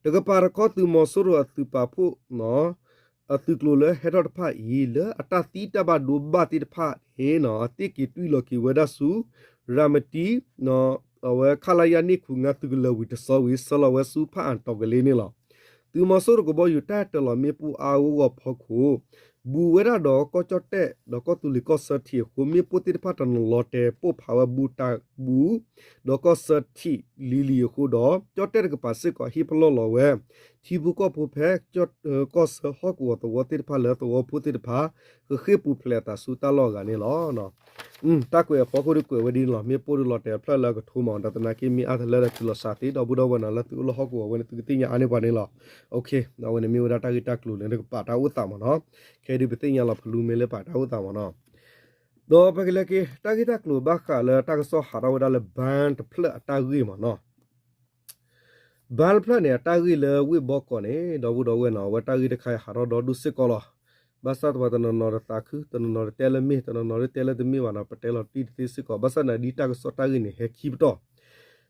တကပၤတခီ သုးမီၤစိရိၤအသုးပာ်ဖှိၣ် အသုးကျိၤလၢဟဲထီၣ်တဖၣ်အံၤ လၢအတၢ်သံတၢ်ဘၣ်ဒိဘၣ်သ့ၣ်တဖၣ်န့ၣ် အသ့ၣ်က့ၤတွံၢ်လီၤက့ၤဝဲဒၣ်ဆူ ရၤမတံ အဝဲ ခလရ န့ၢ်ခူးငါ သုးကလၢၤဝံၤတစီဝံၤ ဆှၢလီၤဝဲဆူဖၣ်အၣ်တီၤကလ့န့ၣ်လီၤ. သုးမီၤစိရိၤကဘီယူၤတၢ်တၢၢ်လီၤမ့ၣ်ပိၢ်အါအါဂီၢ်ဂီၢ်အဖီခိၣ် ဘူးဝဲဒၣ်ဒီးကီၢ်ကၠီၣ်တဲၣ် ဒီးကီၢ်သူလ့ၤကီၢ်ဆၢထံးအဃိ မ့ၣ်ပိၢ်သ့ၣ်တဖၣ်တနီၤလီၤတဲာ်ပိၢ်ဖးဝဲဘူးတၢ်ဘူး ဒီးကီၢ်ဆၢထံးလံၤလံၤအဃိဒီး ကၠီၣ်တဲၣ်တကပၤစ့ၢ်ကီးဟ့ၣ်ပလီၢ်လီၤဝဲ ထံဖိကီၢ်ဖိဖဲ ကီၢ်ဆၢဟီၣ်ကဝီၤသဝီသ့ၣ်တဖၣ်လၢသဝီဖိသ့ၣ်တဖၣ် ကဃ့ၢ်ပူၤဖျဲးအသးဆူတၢ်လီၢ်အဂၤန့ၣ်လီၤ. တၢ်ကွဲးအဖီခိၣ်ဒုးကွဲးဝဲဒ်န့ၣ်လီၤ. မ့ၣ်ပိၢ်ဒုးလီၤတဲာ်အဖျၢၣ်လၢအကထိမး ဒီးသနာ်က့မ့ၢ်အါတလၢဒီးတုၤလီၤစှၤသ့ ဒီပုၢ်ဒီဝဲၢ်နီၤ လၢသုအိၣ်လၢဟီၣ်ကဝီၤဝဲန့ၣ် သုကသ့ၣ်ညါအါန့ၢ်ပှၤန့ၣ်လီၤ. အဝဲန့ၣ်မ့ၢ်ဝဲဒၣ်တၢ်ဂ့ၢ်တၢ်ကျိၤလၢနကပာ်တၢ်အိၣ်သးမးနီၤ. ခဲအံၤဒုးပသ့ၣ်ညါလီၤ ဖလူမ့ၢ်လဲၣ်ပာ်တၢ်အိၣ်သးမးနီၤ. ဒီးပကလဲၤက့ၤ တၢ်ဂ့ၢ်တၢ်ကျိၤဘၣ်ဃးလၢတၢ်ကစီၣ်ဟးထီၣ်ဝဲဒၣ်လၢ ဘၣ်တဖျၢၣ်အတၢ်ဂ့ၢ်မးနီၤ. ဘၣ်တဖျၢၣ်န့ၣ် အတၢ်ဂ့ၢ်လၢဝ့ၢ်ဘီကီးန့ၣ် ဒီပုၢ်ဒီဝဲၢ်နီၤ အဝဲတၢ်ဂ့ၢ်တခါအံၤဟးထီၣ်ဒီဒူၣ်စ့ၢ်ကီးလီၤ. ဘၣ်ဆၣ်သပှၢ်တနီၤနီၤတသးခု တနီၤနီၤတတဲလၢမ့ၢ် တနီၤနီၤတတဲလၢတမ့ၢ်ဘၣ်နီၤ ပတဲလီၤတံၢ်တသ့စ့ၢ်ကီး ဘၣ်ဆၣ်န့ၣ်ဒ်တၢ်ကစီၣ်တၢ်ဂ့ၢ်န့ၣ် ဟဲခံပတီၢ်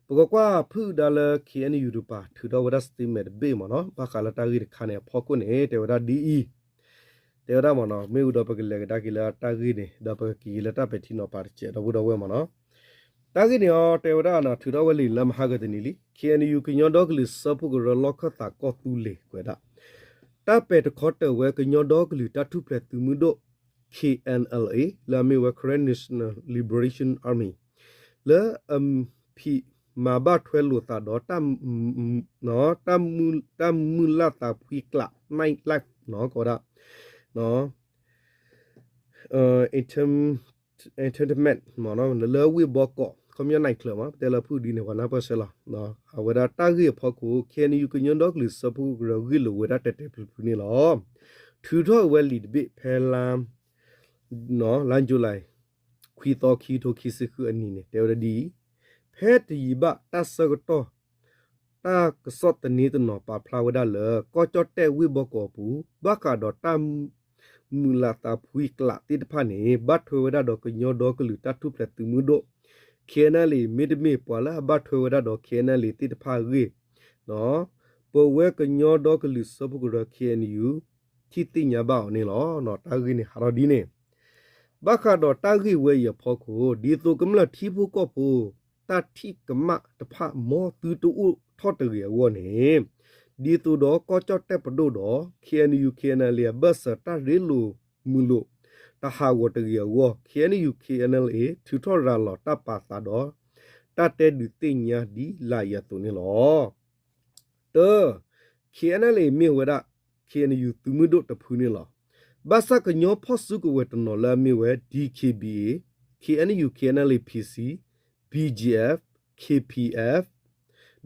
ပကကွၢ်ဖုၣ်ဒါလၢ ခ့ၣ်အဲၣ်ယူၣ် တပၤ ထုးထီၣ်ဝဲဒၣ် statement တဘ့ၣ်မးနီၤ ဘၣ်ဃးလၢတၢ်ဂ့ၢ်တခါန့ၣ် အဖီခိၣ်န့ၣ် တဲဝဲဒၣ်ဒ်အံၤ တဲဝဲဒၣ်မးနီၤ မ့ၢ်ဝံၤဒီးပကလဲၤကဒါက့ၤလၢတၢ်ဂ့ၢ်န့ၣ် ဒီးပကက့ၤလၢတၢ်ပဲာ်ထံနီၤဖးတစဲး ဒီပုၢ်ဒီဝဲၢ်မးနီၤ. တၢ်ဂ့ၢ်န့ၣ်အီၤ တဲဝဲဒၣ်နီၤ ထုးထီၣ်ဝဲလံာ်လၢမဟါကတနံၤလံ ခ့ၣ်အဲၣ်ယူၣ် ကညီဒီကလုာ်စၢဖှိၣ်ကရၢလီၢ်ခၢၣ်သးကီၢ်သူလ့ၤကွဲးဒၣ် တၢ်ပဲာ်တခီတၢၢ်ဝဲကညီဒီကလုာ်တၢ်ထူၣ်ဖျဲးသုးမုၢ်ဒိၣ် ခ့ၣ်အဲၣ်အၣ်အၣ်အ့ လၢအမ့ၢ်ဝဲ Karen National Liberation Army လၢအဖံးမၤဘၣ်ထွဲလိာ်သးဒီး တၢ်မုၢ်လၢ်သးဖှံကျး night life နီၤ ကီးဒၣ် entertainment မးနီၤ လၢဝ့ၢ်ဘီကီး ခီပညီ night club မး ပတဲလၢဖုၣ်ဒ်န့ၣ် ပှၤနၢ်ပၢၢ်ဆၢလီၤ. အဝဲဒၣ်တၢ်ဂ့ၢ်အဖီခိၣ် ခ့ၣ်အဲၣ်ယူၣ် ကညီဒီကလုာ်စၢဖှိၣ်ကရၢဂ့ၢ်လိာ်ဝဲဒၣ်တဲာ်တဲာ်ဖျုးဖျုးန့ၣ်လီၤ. ထုးထီၣ်ဝဲလံာ်တဘ့ၣ်ဖဲလါ လါယူၤလံ ခွံသီ ခံကထိခံဆံဃုအနံၤန့ၣ် တဲဝဲဒၣ်ဒ်အံၤ, ဖဲတယံာ်ဘၣ်တၢ်ဆၢကတီၢ် တၢ်ကစီၣ်သန့တနီၤပာ်ဖျါဝဲဒၣ်လၢ ကီၢ်ကၠီၣ်တဲၣ်ဝ့ၢ်ဘီကီးအပူၤ ဘၣ်ဃးဒီးတၢ်မုာ်လၤသးဖှံကျးသ့ၣ်တဖၣ်န့ၣ် ဘၣ်ထွဲဝဲဒၣ်ဒီးကညီဒီကလုာ်တၢ်ထူၣ်ဖျဲးသုးမုၢ်ဒိၣ် ခ့ၣ်အဲၣ်အၣ်အၣ် မ့တမ့ၢ်ပှၤလၢအဘၣ်ထွဲဝဲဒၣ်ဒီး ခ့ၣ်အဲၣ်အၣ်အၣ် သ့ၣ်တဖၣ်အဂ့ၢ် ပဝဲကညီဒီကလုာ်စၢဖှိၣ်ကရၢ ခ့ၣ်အဲၣ်ယူၣ် ထံၣ်သ့ၣ်ညါဘၣ်အီၤန့ၣ်လီၤ. တၢ်ဂ့ၢ်န့ၣ်ဟးထီၣ်ဒ်န့ၣ် ဘၣ်ဃးဒီးတၢ်ဂ့ၢ်ဝဲအံၤအဖီခိၣ် ဒ်သိးကမျၢၢ်ထံဖိကီၢ်ဖိ တၢ်ထံၣ်ကမၣ်တဖၣ် မ်သုတအိၣ်ထီၣ်တဂ့ၤအဂီၢ်န့ၣ် ဒ်သိးဒီးကီၢ်ကၠီၣ်တဲၣ်ပဒိၣ်ဒီး ခ့ၣ်အဲၣ်ယူၣ် ခ့ၣ်အဲၣ်အၣ်အၣ် အဘၢၣ်စၢၤတၢ်ရ့လိာ်မုာ်လိာ် တဟးဂီၤတဂ့ၤအဂီၢ် ခ့ၣ်အဲၣ်ယူၣ် ခ့ၣ်အဲၣ်အၣ်အၣ် ထုးထီၣ်ရၤလီၤတၢ်ပာ်သးဒီး တၢ်တဲဒုးသ့ၣ်ညါဒ်လာ်အံၤအသိးန့ၣ်လီၤ. တၢ ခ့ၣ်အဲၣ်အၣ်အၣ် မ့ၢ်ဝဲဒၣ် ခ့ၣ်အဲၣ်ယူၣ် သုးမုၢ်ဒိၣ်တဖုန့ၣ်လီၤ. ဘၣ်ဆၣ်ကညီဖီၣ်စုကဝဲၤတနီၤလၢအမ့ၢ်ဝဲ DKBA, KNU KNLA PC, BGF, KPF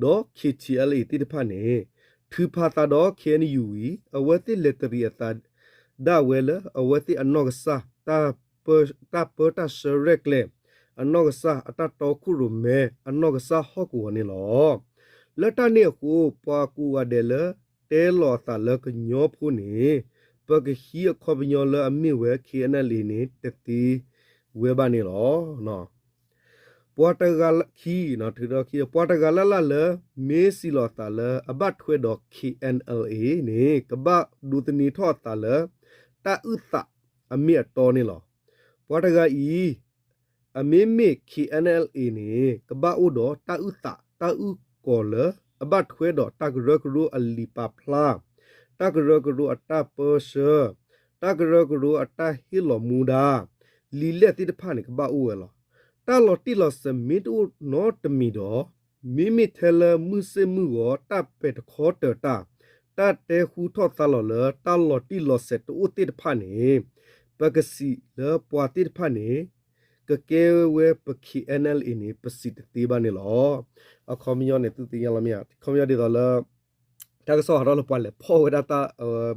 ဒီး KTLA သ့ၣ်တဖၣ်န့ၣ် ထုးဖးသးဒီးခ့ၣ်အဲၣ်ယူၣ်ဝံၤ အဝဲသ့ၣ်လဲၤတရံးအသးဒၣ်ဝဲလၢ အဝဲသ့ၣ်အနီၢ်ကစၢ် တၢ်ပၢတၢ်ဆှၢရဲၣ်ကျဲၤ အနီၢ်ကစၢ် အတၢ်တီခိၣ်ရိၣ်မဲ အနီၢ်ကစၢ်ဟီၣ်ကဝီၤန့ၣ်လီၤ. လၢတၢ်န့ၣ်အဃိ ပှၤကိးဂၤဒဲးလၢ တဲလီၤအသးလၢကညီဖိန့ၣ် ပကဟံးအခီပညီလၢအမ့ၢ်ဝဲ ခ့ၣ်အဲၣ်အၣ်အၣ်န့ၣ် တသ့ဝဲဘၣ်န့ၣ်လီၤ. ပှၤတဂၤခံ ပှၤတဂၤလၢ်လၢ်လၢ မ့ၢ်စံးလီၤအသးလၢအဘၣ်ထွဲဒီး ခ့ၣ်အဲၣ်အၣ်အၣ် န့ၣ် ကဘၣ်ဒိးသန့ၤထီၣ်အသးလၢ တၢ်အုၣ်သးအမ့ၢ်အတီန့ၣ်လီၤ. ပှၤတဂၤအံၤ အမ့မ့ၢ် ခ့ၣ်အဲၣ်အၣ်အၣ် န့ၣ် ကဘၣ်အိၣ်ဒီးတၢ်အုၣ်သး တၢ်အုၣ်ကီၤလၢ အဘၣ်ထွဲဒီးတၢ်ကရၢကရိအလံာ်ပာ်ဖျါ, တၢ်ကရၢကရိအတၢ်ပၢဆှၢ, တၢ်ကရၢကရိအတၢ်ဟ့ၣ်လီၤမူဒါ, လံာ်လဲၢ်သ့ၣ်တဖၣ်န့ၣ် ကဘၣ်အိၣ်ဝဲလီၤ. တၢ်လီၤတံၢ်လီၤဆဲးမ့ၢ်တအိၣ်နီတမံၤဒီး မ့မ့ၢ်ထဲလၢမုၢ်ဆ့ၣ်မုၢ်ဂီၤ တၢ်ပဲာ်တခီတၢၤတၢ်, တၢ်တဲဃူထီၣ်သါလီၤလၢတၢ်လီၤတံၢ်လီၤဆဲးတအိၣ်သ့ၣ်တဖၣ်န့ၣ် ပကစံးလၢပှၤသ့ၣ်တဖၣ်န့ၣ် ကကဲဝဲပ K N L A န့ၣ် ပစံးတသ့ဘၣ်န့ၣ်လီၤ. အခီပညီန့ၣ် သုသ့ၣ်ညါလီၤမ့ၢ်ဧါ, ခီပညီဒ်သိးလၢ တၢ်ကစီၣ်ဟးထီၣ်လၢပှၤလဲၤဖီၣ်ဝဲဒၣ်တၢ်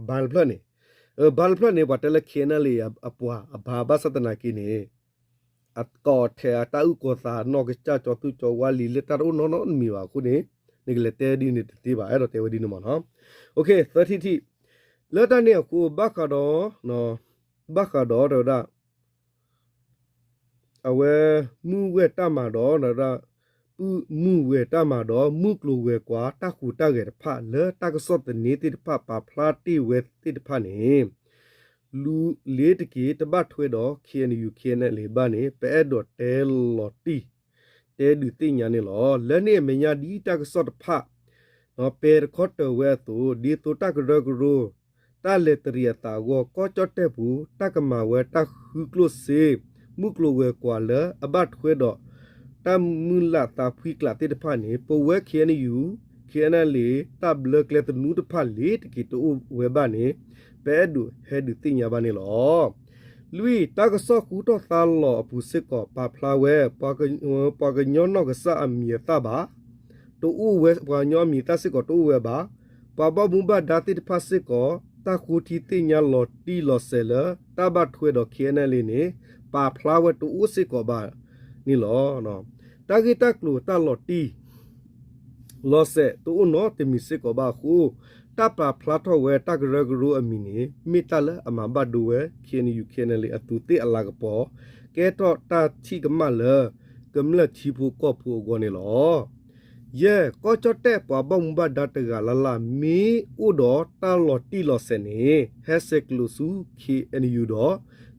ဘါတဖျၢၣ်န့ၣ်, ဘါတဖျၢၣ်န့ၣ် ပှၤတဲလၢ K N L A အပှၤအဘါ ဘၣ်ဆၣ်သနာ်က့န့ၣ် အကီၢ်ထဲအတၢ်အုၣ်ကီၤသးနီၢ်ကစၢ် ကၠီၤသူၣ်ကၠီၤဝါ လံာ်လဲၢ်တၢ်တအိၣ်နီတမံၤဘၣ်အဃိန့ၣ် နကလဲၤတဲဒ်န့ၣ်တသ့ဘၣ်, အဲၣ်ဒိးတဲဝဲဒ်န့ၣ်မ့ၢ်နီၤ. သၢထံၣ်တထံၣ်, လၢတၢ်န့ၣ်အဃိ ဘၣ်ဃးဒီး ဘၣ်ဃးဒီးတဲဝဲဒၣ် အဝဲ မုၢ်ဝဲၢ်တၢ်မၤဒီး မုၢ်ဝဲၢ်တၢ်မၤဒီး မုၢ်ကျိၤဝဲၤကွာ် တၢ်ဟူးတၢ်ဂဲၤတဖၣ် လၢတၢ်ကစီၣ်သန့သ့ၣ်တဖၣ် ပာ်ဖျါတ့ၢ်ဝဲသ့ၣ်တဖၣ်န့ၣ် လူၤလ့ၤတက့ၤ တဘၣ်ထွဲဒီး K N U K N L A ဘၣ်န့ၣ် ပအဲၣ်ဒိးတဲလီၤတံၢ် တဲဒုးသ့ၣ်ညါန့ၣ်လီၤ. လၢန့ၣ်အမဲာ်ညါဒ်တၢ်ကစီၣ်တဖၣ် ပဲာ်တခီတၢၤဝဲအသိး ဒ်သိးတၢ်ကရၢကရိ တၢ်လဲၤတရံးအသးအဂီၢ် ကီၢ်ကၠီၣ်တဲၣ်ပူၤ တၢ်ကမၤဝဲတၢ်ဃုကျိၣ်စ့ မုၢ်ကျိၤဝဲၤကွာ်လၢအဘၣ်ထွဲဒီး တၢ်မုၢ်လၢ်သးဖှံကျးသ့ၣ်တဖၣ်န့ၣ် ပဝဲ K N U K N L A တၢ်ဘျၢကျဲသနူတဖၣ်လ့ၤတက့ၤတအိၣ်ဝဲဘၣ်န့ၣ် ပအဲၣ်ဒိးဟဲဒုးသ့ၣ်ညါဘၣ်န့ၣ်လီၤ. လွံၢ်, တၢ်ကစီၣ်ဃူထီၣ်သါလီၤအပူၤစ့ၢ်ကီး ပာ်ဖျါဝဲ ပှၤကညီနီၢ်ကစၢ်အမံၤအသၣ်ဘၣ် တအိၣ်ဝဲ, ပှၤကညီအမံၤအသၣ်စ့ၢ်ကီးတအိၣ်ဝဲဘၣ်. ပှၤဘၣ်မူဘၣ်ဒါသ့ၣ်တဖၣ်စ့ၢ်ကီး တၢ်ဃိထံသ့ၣ်ညါလီၤတံၢ်လီၤဆဲးလၢ တၢ်ဘၣ်ထွဲဒီး K N L A န့ၣ် ပာ်ဖျါဝဲတအိၣ်စ့ၢ်ကီးဘၣ်န့ၣ်လီၤ. တၢ်ဂ့ၢ်တၢ်ကျိၤတၢ်လီၤတံၢ် လီၤဆဲးတအိၣ်နီတမံၤစ့ၢ်ကီးဘၣ်အဃိ, တၢ်ပာ်ဖျါထီၣ်ဝဲတၢ်ကရၢကရိအမံၤန့ၣ် မ့ၢ်တၢ်လၢအမၤဘၣ်ဒိဝဲ K N U K N L A အသူးသ့ၣ်အလၤကပီၤ, ကဲထီၣ်တၢ်ထံၣ်ကမၣ်လၢ ကမျၢၢ်ထံဖိကီၢ်ဖိအဂီၢ်န့ၣ်လီၤ. ယဲၢ်, ကီၢ်ကၠီၣ်တဲၣ်ပှၤဘၣ်မူဘၣ်ဒါတဂၤလၢ်လၢ် မ့ၢ်အိၣ်ဒီးတၢ်လီၤတံၢ်လီၤဆဲးန့ၣ် ဟဲဆဲးကျိးဆူ K N U ဒီး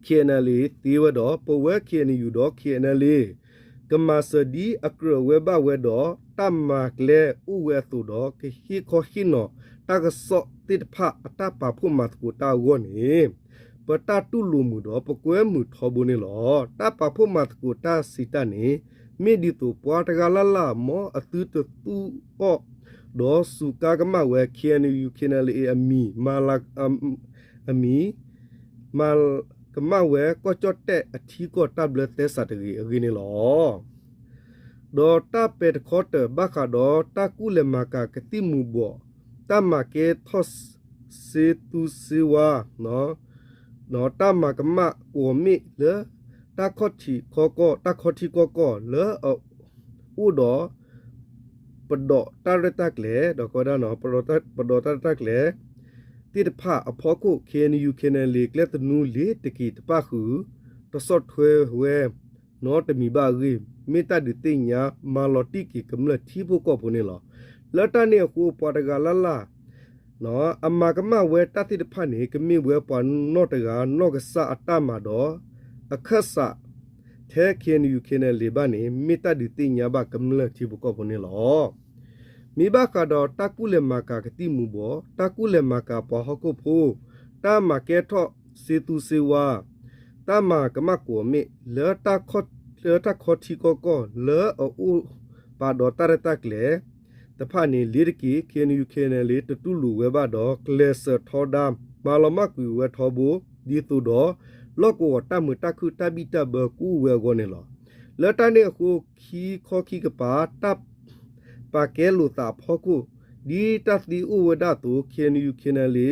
K N L A သ့ဝဲဒီး ပဝဲ K N U ဒီး K N L A ကမၤစၢၤဒ်အကြၢးဝဲဘၣ်ဝဲဒီး တၢ်မၤကျဲအိၣ်ဝဲအသိးဒီး ကဟ့ၣ်ခီဟ့ၣ်နီၤတၢ်ကစီၣ်သ့ၣ်တဖၣ်အတၢ်ပာ်ဖှိၣ်မၤသကိးတၢ်အဂီၢ်န့ၣ် ပတၢ်တူၢ်လိာ်မုာ်ဒီးပကွဲမုာ်ထီဘိန့ၣ်လီၤ. တၢ်ပာ်ဖှိၣ်မၤသကိးတၢ်စံးတၢ်န့ၣ် မ့ၢ်ဒ်သိးပှၤတဂၤလၢ်လၢ် မ်အသုတသူအီၤ ဒီးစူးကါကမၣ်ဝဲ K N U K N L A အမံၤ အမံၤ မၤကမၣ်ဝဲကီၢ်ကၠီၣ်တဲၣ်အထံကီၢ်တၢ်ဘျၢသဲစးတဂ့ၤအဂ့ၢ်န့ၣ်လီၤ. ဒီးတၢ်ပဲာ်တခီတၢၤဘၣ်ဃးဒီးတၢ်ကူၣ်လဲၤမၤကၤကသံၣ်မူၤဘှီး, တၢ်မၤကဲထီၣ်စ့သူစ့ဝါ တၢ်မၤကမၣ်ကွီၢ်မ့ၣ်လၢ တၢ်ခီၣ်ထံးခီကီၢ်, တၢ်ခီထံကီၢ်ကီၢ်လၢအအိၣ်ဒီး ပဒိးတၢ်ရဲၣ်တၢ်ကျဲၤ ဒီး ပဒိးတၢ်ရဲၣ်တၢ်ကျဲၤ သ့ၣ်တဖၣ်အဖီခိၣ် K N U K N L A ကျဲသနူလ့ၤတက့ၤတပၣ်ဃုာ် တဆီၣ်ထွဲဝဲနီတမံၤဘၣ်အဂ့ၢ် မ့ၢ်တၢ်ဒုးသ့ၣ်ညါ မၤလီၤတံၢ်က့ၤကမျၢၢ်ထံဖိကီၢ်ဖိန့ၣ်လီၤ. လၢတၢ်န့ၣ်အဃိ ပှၤတဂၤလၢ်လၢ် အမၤကမၣ်ဝဲတၢ်သ့ၣ်တဖၣ်န့ၣ် ကမ့ၢ်ဝဲပှၤနီၢ်တဂၤနီၢ်ကစၢ်အတၢ်မၤဒီး အခၢၣ်စး ထဲ K N U K N L A ဘၣ်န့ၣ် မ့ၢ်တၢ်ဒုးသ့ၣ်ညါဘၣ်ကမျၢၢ်ထံဖိကီၢ်ဖိန့ၣ်လီၤ. မ့ၢ်ဘၣ်ဃးဒီးတၢ်ကူၣ်လဲၤမၤကၤကသံၣ်မူၤဘှီး, တၢ်ကူၣ်လဲၤမၤကၤပှၤဟီၣ်ခိၣ်ဖိ, တၢ်မၤကဲထီၣ်စ့သူစ့ဝါ, တၢ်မၤကမၣ်ကွီၢ်မ့ၣ် လၢတၢ်ခီထံကီၢ်ကီၢ် လၢအအိၣ်ပာ်ဒီးတၢ်ရဲၣ်တၢ်ကျဲၤ တဖၣ်န့ၣ် လ့ၤတက့ၢ် K N U K N L A တတူၢ်လိာ်ဝဲဘၣ်ဒီး ကျဲးစၢးထီဒါ မၤလီၤမၢ်ကွံာ်ဝဲထီဘိ ဒ်သိးဒီး လီၢ်ကဝီၤတၢ်မုာ်တၢ်ခုၣ်တၢ်ဘံၣ်တၢ်ဘၢကအိၣ်ဝဲအဂီၢ်န့ၣ်လီၤ. လၢတၢ်န့ၣ်အဃိ ခံခီခံကပၤ တၢ်ပာ်ကဲလိာ်သးအဖီခိၣ် ဒ်တၢ်သ့အိၣ်ဝဲဒၣ်အသိး K N U K N L A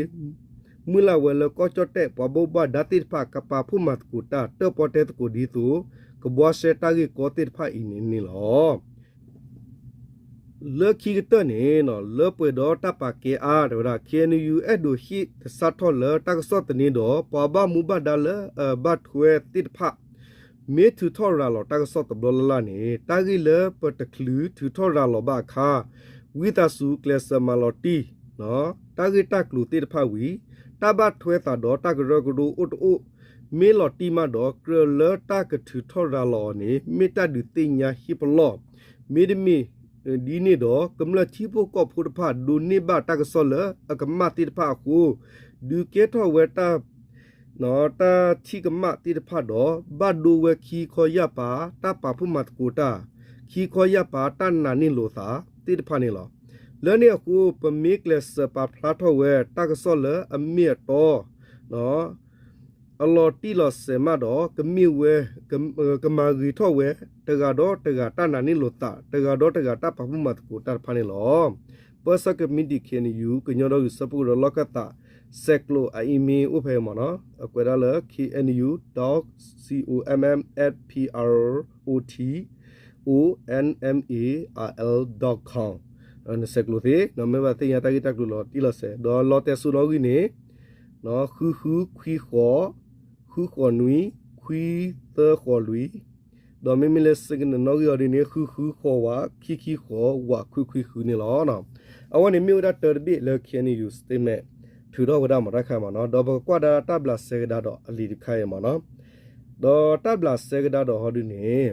မုၢ်လၢ်ဝဲလၢကီၢ်ကၠီၣ်တဲၣ် ပှၤဘၣ်မူဘၣ်ဒါသ့ၣ်တဖၣ် ကပာ်ဖှိၣ်မၤသကိးတၢ် တၢၣ်ပီၣ်တဲသကိးဒ်သိး ကဘှါရှဲတၢ်ဂ့ၢ်ကီသ့ၣ်တဖၣ်အံၤန့ၣ်န့ၣ်လီၤ. လၢခံကတၢၢ်န့ၣ် လၢပှဲၤဒီးတၢ်ပာ်ကဲအါ တဲဝဲဒၣ် K N U အဲၣ်ဒိးဟ့ၣ်ကစၢ်ထီၣ်လၢတၢ်ကစီၣ်သန့ဒီး ပှၤဘၣ်မူဘၣ်ဒါလၢအဘၣ်ထွဲသ့ၣ်တဖၣ် မ့ၢ်ထုးထီၣ်ရၤလီၤတၢ်ကစီၣ်တဘျီလၢ်လၢ်န့ၣ် တၢ်ဂ့ၢ်လၢပတချုးထုးထီၣ်ရၤလီၤဘၣ်အခါ ဝံသးစူၤကျဲးစၢးမၤလီၤတံၢ် တၢ်ဂ့ၢ်တၢ်ကျိၤသ့ၣ်တဖၣ်ဝံၤ တၢ်ဘၣ်ထွဲသးဒီးတၢ်ကရၢကရိအိၣ်တအိၣ် မ့ၢ်လီၤတံၢ်မးဒီး ကြၢးလၢတၢ်ကထုးထီၣ်ရၤလီၤအီၤန့ၣ် မ့ၢ်တၢ်ဒုးသ့ၣ်ညါဟ့ၣ်ပလီၢ် မ့တမ့ၢ်ဒ်န့ၣ်ဒီး ကမျၢၢ်ထံဖိကီၢ်ဖိတဖၣ် ဒိးန့ၢ်ဘၣ်တၢ်ကစီၣ်လၢအကမၣ်သ့ၣ်တဖၣ်အဃိ ဒုးကဲထီၣ်ဝဲတၢ် တၢ်ထံၣ်ကမၣ်သ့ၣ်တဖၣ်ဒီး ဘၣ်ဒိဝဲခံခီယၢ်ပၤ တၢ်ပာ်ဖှိၣ်မၤသကိးတၢ်, ခံခီယၢ်ပၤ တၢ်နာ်န့ၢ်လိာ်သးသ့ၣ်တဖၣ်န့ၣ်လီၤ. လၢန့ၣ်အဃိ ပမ့ၢ်ကျဲးစၢးပာ်ဖျါထီၣ်ဝဲ တၢ်ကစီၣ်လၢအမ့ၢ်အတီ အလီၤတံၢ်လီၤဆဲးမးဒီး ကမ့ၢ်ဝဲ ကမၤဂ့ၤထီၣ်ဝဲ တဂၤဒီးတဂၤတၢ်နာ်န့ၢ်လိာ်သး, တဂၤဒီးတဂၤတၢ်ပာ်ဖှိၣ်မၤသကိးတၢ်တဖၣ်န့ၣ်လီၤ. ပၢဆှၢကမံးတံာ် ခ့ၣ်အဲၣ်ယူၣ် ကညီဒီကလုာ်စၢဖှိၣ်ကရၢလီၢ်ခၢၣ်သး ဆဲးကျိးအအံၤမ့ၢ်အိၣ်ဖဲအံၤမ့ၢ်နီၤ, အကွဲးဒၣ်လၢ ခ့ၣ်အဲၣ်ယူၣ် dot com at pro t o n m a r l dot com နဆဲးကျိးသ့, မ့ၢ်ဘၣ်သ့ၣ်ညါတၢ်ဂ့ၢ်တၢ်ကျိၤလီၤတံၢ်လီၤဆဲး, ဒီးလီၤတဲာ်စိနီၣ်ဂံၢ်န့ၣ် ဃုဃုခွံဃိး, ဃုဃိးနွံ, ခွံသၢဃိးလွံၢ်, ဒီးမ့မ့ၢ်လၢစ့ကနၢၤနီၣ်ဂံၢ်အီၤဒ်န့ၣ် ဃုဃုဃိးဝး, ခံခံဃိးဝး, ခွံခွံဃုန့ၣ်လီၤ. အဝဲန့ၣ်မ့ၢ်ဝဲဒၣ်တၢတဘ့ၣ်လၢ ခ့ၣ်အဲၣ်ယူၣ် statement ထုးထီၣ်ဝဲဒၣ်မၤတၢ်ခါမးနီၤ, ဒီးပကကွၢ်ဒၣ်တၢ်ဘျးစဲကဒါဒီးအလံာ်တခါအံၤမးနီၤ, ဒီးတၢ်ဘျးစဲကဒါဒီးဟီဒ်န့ၣ်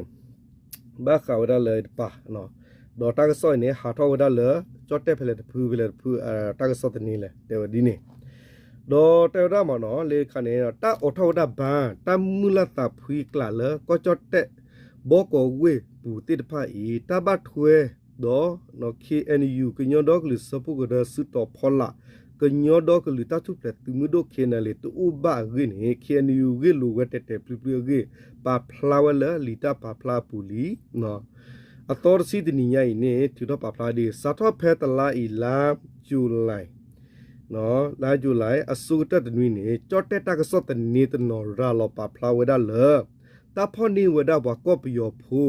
ဘၣ်ဃးဝဲဒၣ်လၢတပၤ, ဒီးတၢ်ကစီၣ်အံၤန့ၣ် ဟးထီၣ်ဝဲဒၣ်လၢ ကၠီၣ်တဲၣ်ဖဲလဲၣ်တဖု ဖဲလဲၣ်တဖု တၢ်ကစီၣ်တနံၤလဲၣ် တဲဝဲဒ်န့ၣ်, ဒီးတဲဝဲဒၣ်မးနီၤ လၢခါန့ၣ် တၢ်အိးထီၣ်ဝဲဒၣ် ဘၣ် တၢ်မုၢ်လၢ်သးဖှံကျးလၢ ကီၢ်ကၠီၣ်တဲၣ် ဘီကီးဝ့ၢ်ပူၤသ့ၣ်တဖၣ်အံၤ တၢ်ဘၣ်ထွဲဒီး ခ့ၣ်အဲၣ်ယူၣ် ကညီဒီကလုာ်စၢဖှိၣ်ကရၢစုတီၤဖီလာ် ကညီဒီကလုာ်တၢ်ထူၣ်ဖျဲးသုးမုၢ်ဒိၣ် ခ့ၣ်အဲၣ်ယူၣ် တအိၣ်ဘၣ်အဂ့ၢ်န့ၣ် ခ့ၣ်အဲၣ်ယူၣ် ဂ့ၢ်လိာ်ဝဲတဲာ်တဲာ်ဖျုးဖျုးအဂ့ၢ် ပာ်ဖျါဝဲလၢလံာ်တၢ်ပာ်ဖျါအပူၤလံ. အသီတဆံတနံၤညါအံၤန့ၣ် ထုးထီၣ်ပာ်ဖျါဒ် စးထီၣ်ဖဲတလါအံၤ လါယူၤလံ လါယူၤလံ အဆိကတၢၢ်တနွံန့ၣ် ကၠီၣ်တဲၣ်တၢ်ကစီၣ်သန့တနီၤ ရၤလီၤပာ်ဖျါဝဲဒၣ်လၢ တၢ်ဖီၣ်န့ၢ်ဝဲဒၣ်ပှၤကီၢ်ပယီၤဖိ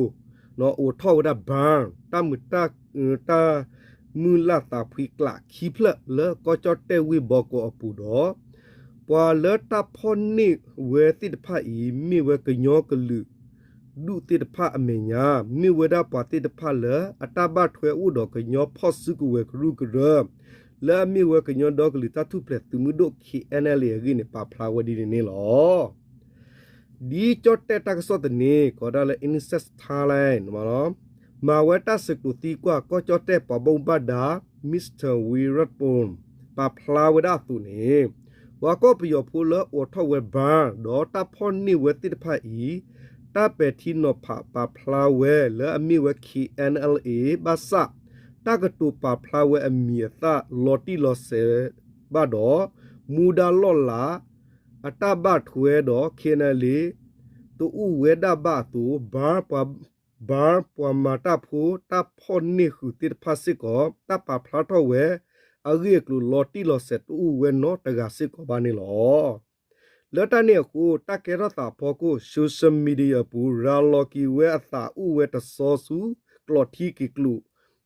အိးထီၣ်ဝဲဒၣ် ဘၣ် တၢ်မုာ်တၢ် တၢ်မုၢ်လၢ်သးဖှံကျးခံဖျၢၣ်လၢကီၢ်ကၠီၣ်တဲၣ်ဝ့ၢ်ဘီကီးအပူၤဒီး ပှၤလၢတၢ်ဖီၣ်န့ၢ်ဝဲသ့ၣ်တဖၣ်အံၤ မ့ၢ်ဝဲကညီကလုာ် ဒူၣ်သ့ၣ်တဖၣ်အမဲာ်ညါ မ့ၢ်ဝဲဒၣ်ပှၤသ့ၣ်တဖၣ်လၢအတၢ်ဘၣ်ထွဲအိၣ်ဒီးကညီဖီၣ်စုကဝဲၤကရူၢ်ကရၢ လၢအမ့ၢ်ဝဲကညီဒီကလုာ်တၢ်ထူၣ်ဖျဲးသုးမုၢ်ဒိၣ် ခ့ၣ်အဲၣ်ယူၣ် အဂ့ၢ်န့ၣ် ပာ်ဖျါဝဲဒ်န့ၣ်န့ၣ်လီၤ. ဒ်ကၠီၣ်တဲၣ်တၢ်ကစီၣ်သန့ ကိးဒၣ်လၢ Insight Thailand မၤဝဲတၢ်ဆဲးကျိးသံကွၢ် ကီၢ်ကၠီၣ်တဲၣ်ပှၤဘၣ်မူဘၣ်ဒါ Mr Viratphone ပာ်ဖျါဝဲဒၣ်အသိးန့ၣ် ပှၤကီၢ်ပယီၤဖိလၢအိးထီၣ်ဝဲ ဘၣ် ဒီးတၢ်ဖီၣ်န့ၢ်ဝဲသ့ၣ်တဖၣ်အံၤ တၢ်ပဲာ်ထံနီၤဖးပာ်ဖျါဝဲလၢအမ့ၢ်ဝဲ ခ့ၣ်အဲၣ်ယူၣ် ဘၣ်ဆၣ် တၢ်ကတိၤပာ်ဖျါဝဲအမံၤအသၣ်လီၤတံၢ်လီၤဆဲးဘၣ်ဒီး မူဒါလီၢ်လၤ အတၢ်ဘၣ်ထွဲဒီး ခ့ၣ်အဲၣ်ယူၣ် တအိၣ်ဝဲဒၣ်ဘၣ်အသိး ဘၣ် ဘၣ် ပှၤမၤတၢ်ဖိ တၢ်ဖီၣ်န့ၢ်ဃုာ်သ့ၣ်တဖၣ်စ့ၢ်ကီး တၢ်ပာ်ဖျါထီၣ်ဝဲ အဂ့ၢ်အကျိၤလီၤတံၢ်လီၤဆဲးတအိၣ်ဝဲနီတဂၤစ့ၢ်ကီးဘၣ်န့ၣ်လီၤ. လၢတၢ်န့ၣ်အဃိ တၢ်ကဲထီၣ်သးအဖီခိၣ် social media အပူၤ ရၤလီၤက့ၤဝဲအသးအိၣ်ဝဲတဆီဆူ ကျိးထံက့ၤကျိး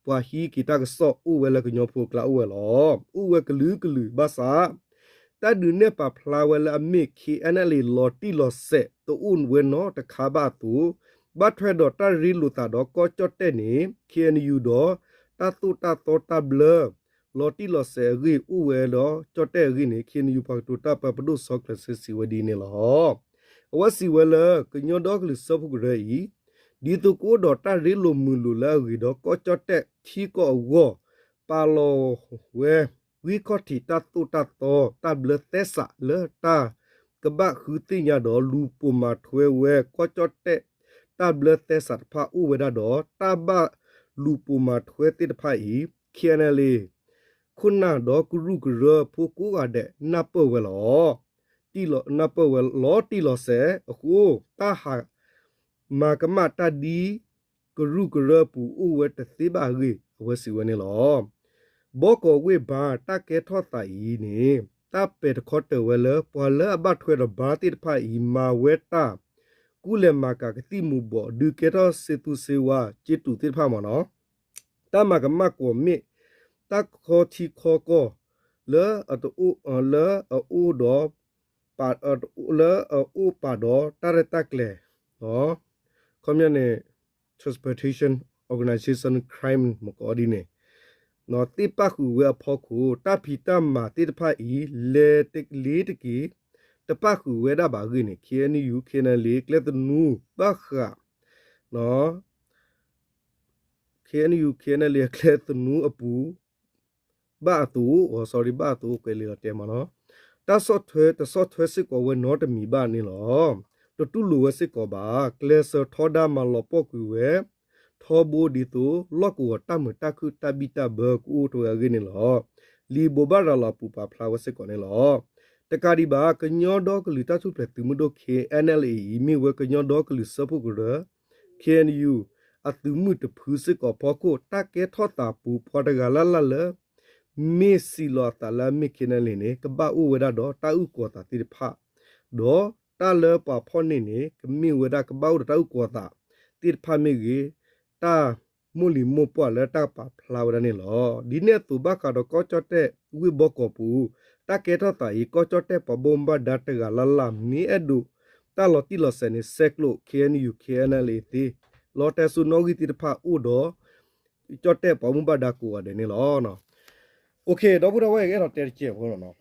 ပှၤဟံးက့ၤတၢ်ကစီၣ်အိၣ်ဝဲလၢကညီဖိအကျါအိၣ်ဝဲလီၤ. အိၣ်ဝဲကလုာ်ကလုာ်ဘၣ်ဆၣ် တၢ်ဒုးနဲၣ်ပာ်ဖျါဝဲလၢအမ့ၢ် ခ့ၣ်အဲၣ်ယူၣ် လီၤတံၢ်လီၤဆဲးတအိၣ်ဝဲနီတခါဘၣ်အသိး ဘၣ်ထွဲဒီးတၢ်ရ့လိာ်သးဒီးကီၢ်ကၠီၣ်တဲၣ်န့ၣ် ခ့ၣ်အဲၣ်ယူၣ် ဒီး တၢ်သိၣ်တၢ်သီတၢ်ဘျၢ လီၤတံၢ်လီၤဆဲးအဂ့ၢ်အိၣ်ဝဲဒီးကၠီၣ်တဲၣ်အဂ့ၢ်န့ၣ် ခ့ၣ်အဲၣ်ယူၣ် ပှၤကတိၤတၢ်ပၢ ပဒိၣ်စီၤကျၢၤစ့ စံးဝဲဒ်န့ၣ်လီၤ. အဝဲစံးဝဲလၢ ကညီဒီကလုာ်စၢဖှိၣ်ကရၢအံၤ ဒ်သိးကအိၣ်ဒီးတၢ်ရ့လိာ်မုာ်လိာ်လၢအဂ့ၤဒီးကီၢ်ကၠီၣ်တဲၣ်ထံကီၢ်အဂီၢ် ပာ်လီၤဝဲ ဂံၢ်ခီၣ်ထံးတၢ်သိၣ်တၢ်သီ တၢ်ဘျၢသဲစးလၢတၢ်ကဘၣ်ဃုသ့ၣ်ညါဒီး လူၤပိာ်မၤထွဲဝဲ ကီၢ်ကၠီၣ်တဲၣ် တၢ်ဘျၢသဲစးတဖၣ်အိၣ်ဝဲဒၣ်ဒီး တၢ်ဘၣ်လူၤပိာ်မၤထွဲသ့ၣ်တဖၣ်အံၤ ခ့ၣ်အဲၣ်ယူၣ် ခိၣ်နၢ်ဒီးကရူၢ်ကရၢဖိကိးဂၤဒဲး နၢ်ပၢၢ်ဝဲလီၤ. နၢ်ပၢၢ်ဝဲလီၤတံၢ်လီၤဆဲးအဃိ တၢ်ဟးမၤကမၣ်တၢ်ဒ်ကရူၢ်ကရၢအပူၤအိၣ်ဝဲတသ့ဘၣ်အဂ့ၢ် အဝဲစံးဝဲန့ၣ်လီၤ. ဘီကီးဝ့ၢ် ဘၣ် တၢ်ကဲထီၣ်သးအံၤန့ၣ် တၢ်ပဲာ်တခီတၢၤဝဲလၢ ပှၤလၢအဘၣ်ထွဲဒီး ဘၣ် သ့ၣ်တဖၣ်အံၤ မၤဝဲတၢ် ကူလဲၤမၤကၤကသံၣ်မူၤဘှီး ဒုးကဲထီၣ်စ့သူစ့ဝါ က့တူးသ့ၣ်တဖၣ်မးနီၤ တၢ်မၤကမၣ်ကွီၢ်မ့ၣ် တၢ်ခီထံခီကီၢ် လၢအတအိၣ် လၢအအိၣ်ဒီး လၢအအိၣ်ပာ်ဒီးတၢ်ရဲၣ်တၢ်ကျဲၤ ခီပညီန့ၣ် Transportation Organization Crime မ့ၢ်ကိးဒ်န့ၣ် သ့ၣ်ပၣ်ဃုာ်ဝဲအဖီခိၣ် တၢ်ဖံးတၢ်မၤသ့ၣ်တဖၣ်အံၤ လဲၤတလ့တက့ၤ တပၣ်ဃုာ်ဝဲဒၣ်ဘၣ်အဂ့ၢ်န့ၣ် ခ့ၣ်အဲၣ်ယူၣ် ခ့ၣ်အဲၣ်ယူၣ် ကျဲသနူဘၣ်ဃး ခ့ၣ်အဲၣ်ယူၣ် ခ့ၣ်အဲၣ်ယူၣ် အကျဲသနူအပူၤ ဘၣ်အသိး sorry ဘၣ်အသိး ကွဲးလံာ်လီၤတဲာ်မးနီၤ တၢ်ဆီၣ်ထွဲ တဆီၣ်ထွဲစ့ၢ်ကီးဝဲနီတမံၤဘၣ်န့ၣ်လီၤ. တတူၢ်လိာ်ဝဲစ့ၢ်ကီးဘၣ်. ကျဲးစၢးထီဒါမၤလီၤပှီၢ်ကွံာ်ဝဲ ထီဘိဒ်သိး လီၢ်ကဝီၤတၢ်မုာ်တၢ်ခုၣ်တၢ်ဘံၣ်တၢ်ဘၢကအိၣ်တဂၤအဂ့ၢ်န့ၣ်လီၤ. လံာ်ဘိးဘၣ်ရၤလီၤအပူၤပာ်ဖျါဝဲစ့ၢ်ကီးန့ၣ်လီၤ. တကးဒံးဘၣ် ကညီဒီကလုာ်တၢ်ထူၣ်ဖျဲးသုးမုၢ်ဒိၣ် K N L A အံၤ မ့ၢ်ဝဲကညီဒီကလုာ်စၢဖှိၣ်ကရၢ K N U အသုးမုၢ်တဖုစ့ၢ်ကီးအဖီခိၣ် တၢ်ကဲထီၣ်သးပူၤ ပှၤတဂၤလၢ်လၢ်လၢ မ့ၢ်စံးလီၤအသးလၢအမ့ၢ် K N L A န့ၣ် ကဘၣ်အိၣ်ဝဲဒၣ်ဒီးတၢ်အုၣ်ကီၤသးသ့ၣ်တဖၣ်, ဒီးတၢ်လၢပှၤဖီၣ်န့ၢ်န့ၣ် ကမ့ၢ်ဝဲဒၣ်ကဘၣ်အိၣ်ဒီးတၢ်အုၣ်ကီၤသးသ့ၣ်တဖၣ်မ့ၢ်ဂ့ၤ, တၢ်မိၢ်လံၤမိၢ်ပှၢ်လၢတၢ်ပာ်ဖျါဝဲဒၣ်န့ၣ်လီၤ. ဒ်န့ၣ်အသိးဘၣ်ဃးဒီးကီၢ်ကၠီၣ်တဲၣ်ဝ့ၢ်ဘီကီးပူၤ တၢ်ကဲထီၣ်သးအံၤ ကီၢ်ကၠီၣ်တဲၣ်ပှၤဘၣ်မူဘၣ်ဒါတဂၤလၢ်လၢ် မ့ၢ်အဲၣ်ဒိးတၢ်လီၤတံၢ်လီၤဆဲးန့ၣ် ဆဲးကျိး K N U K N L A သ့ လီၤတဲစိနီၣ်ဂံၢ်သ့ၣ်တဖၣ်အိၣ်ဒီး ကၠီၣ်တဲၣ်ပှၤဘၣ်မူဘၣ်ဒါကိးဂၤဒဲးန့ၣ်လီၤ. ဒီပုၢ်ဒီဝဲၢ် ကအဲၣ်ဒိးတဲတကဲးဖိလီၤ.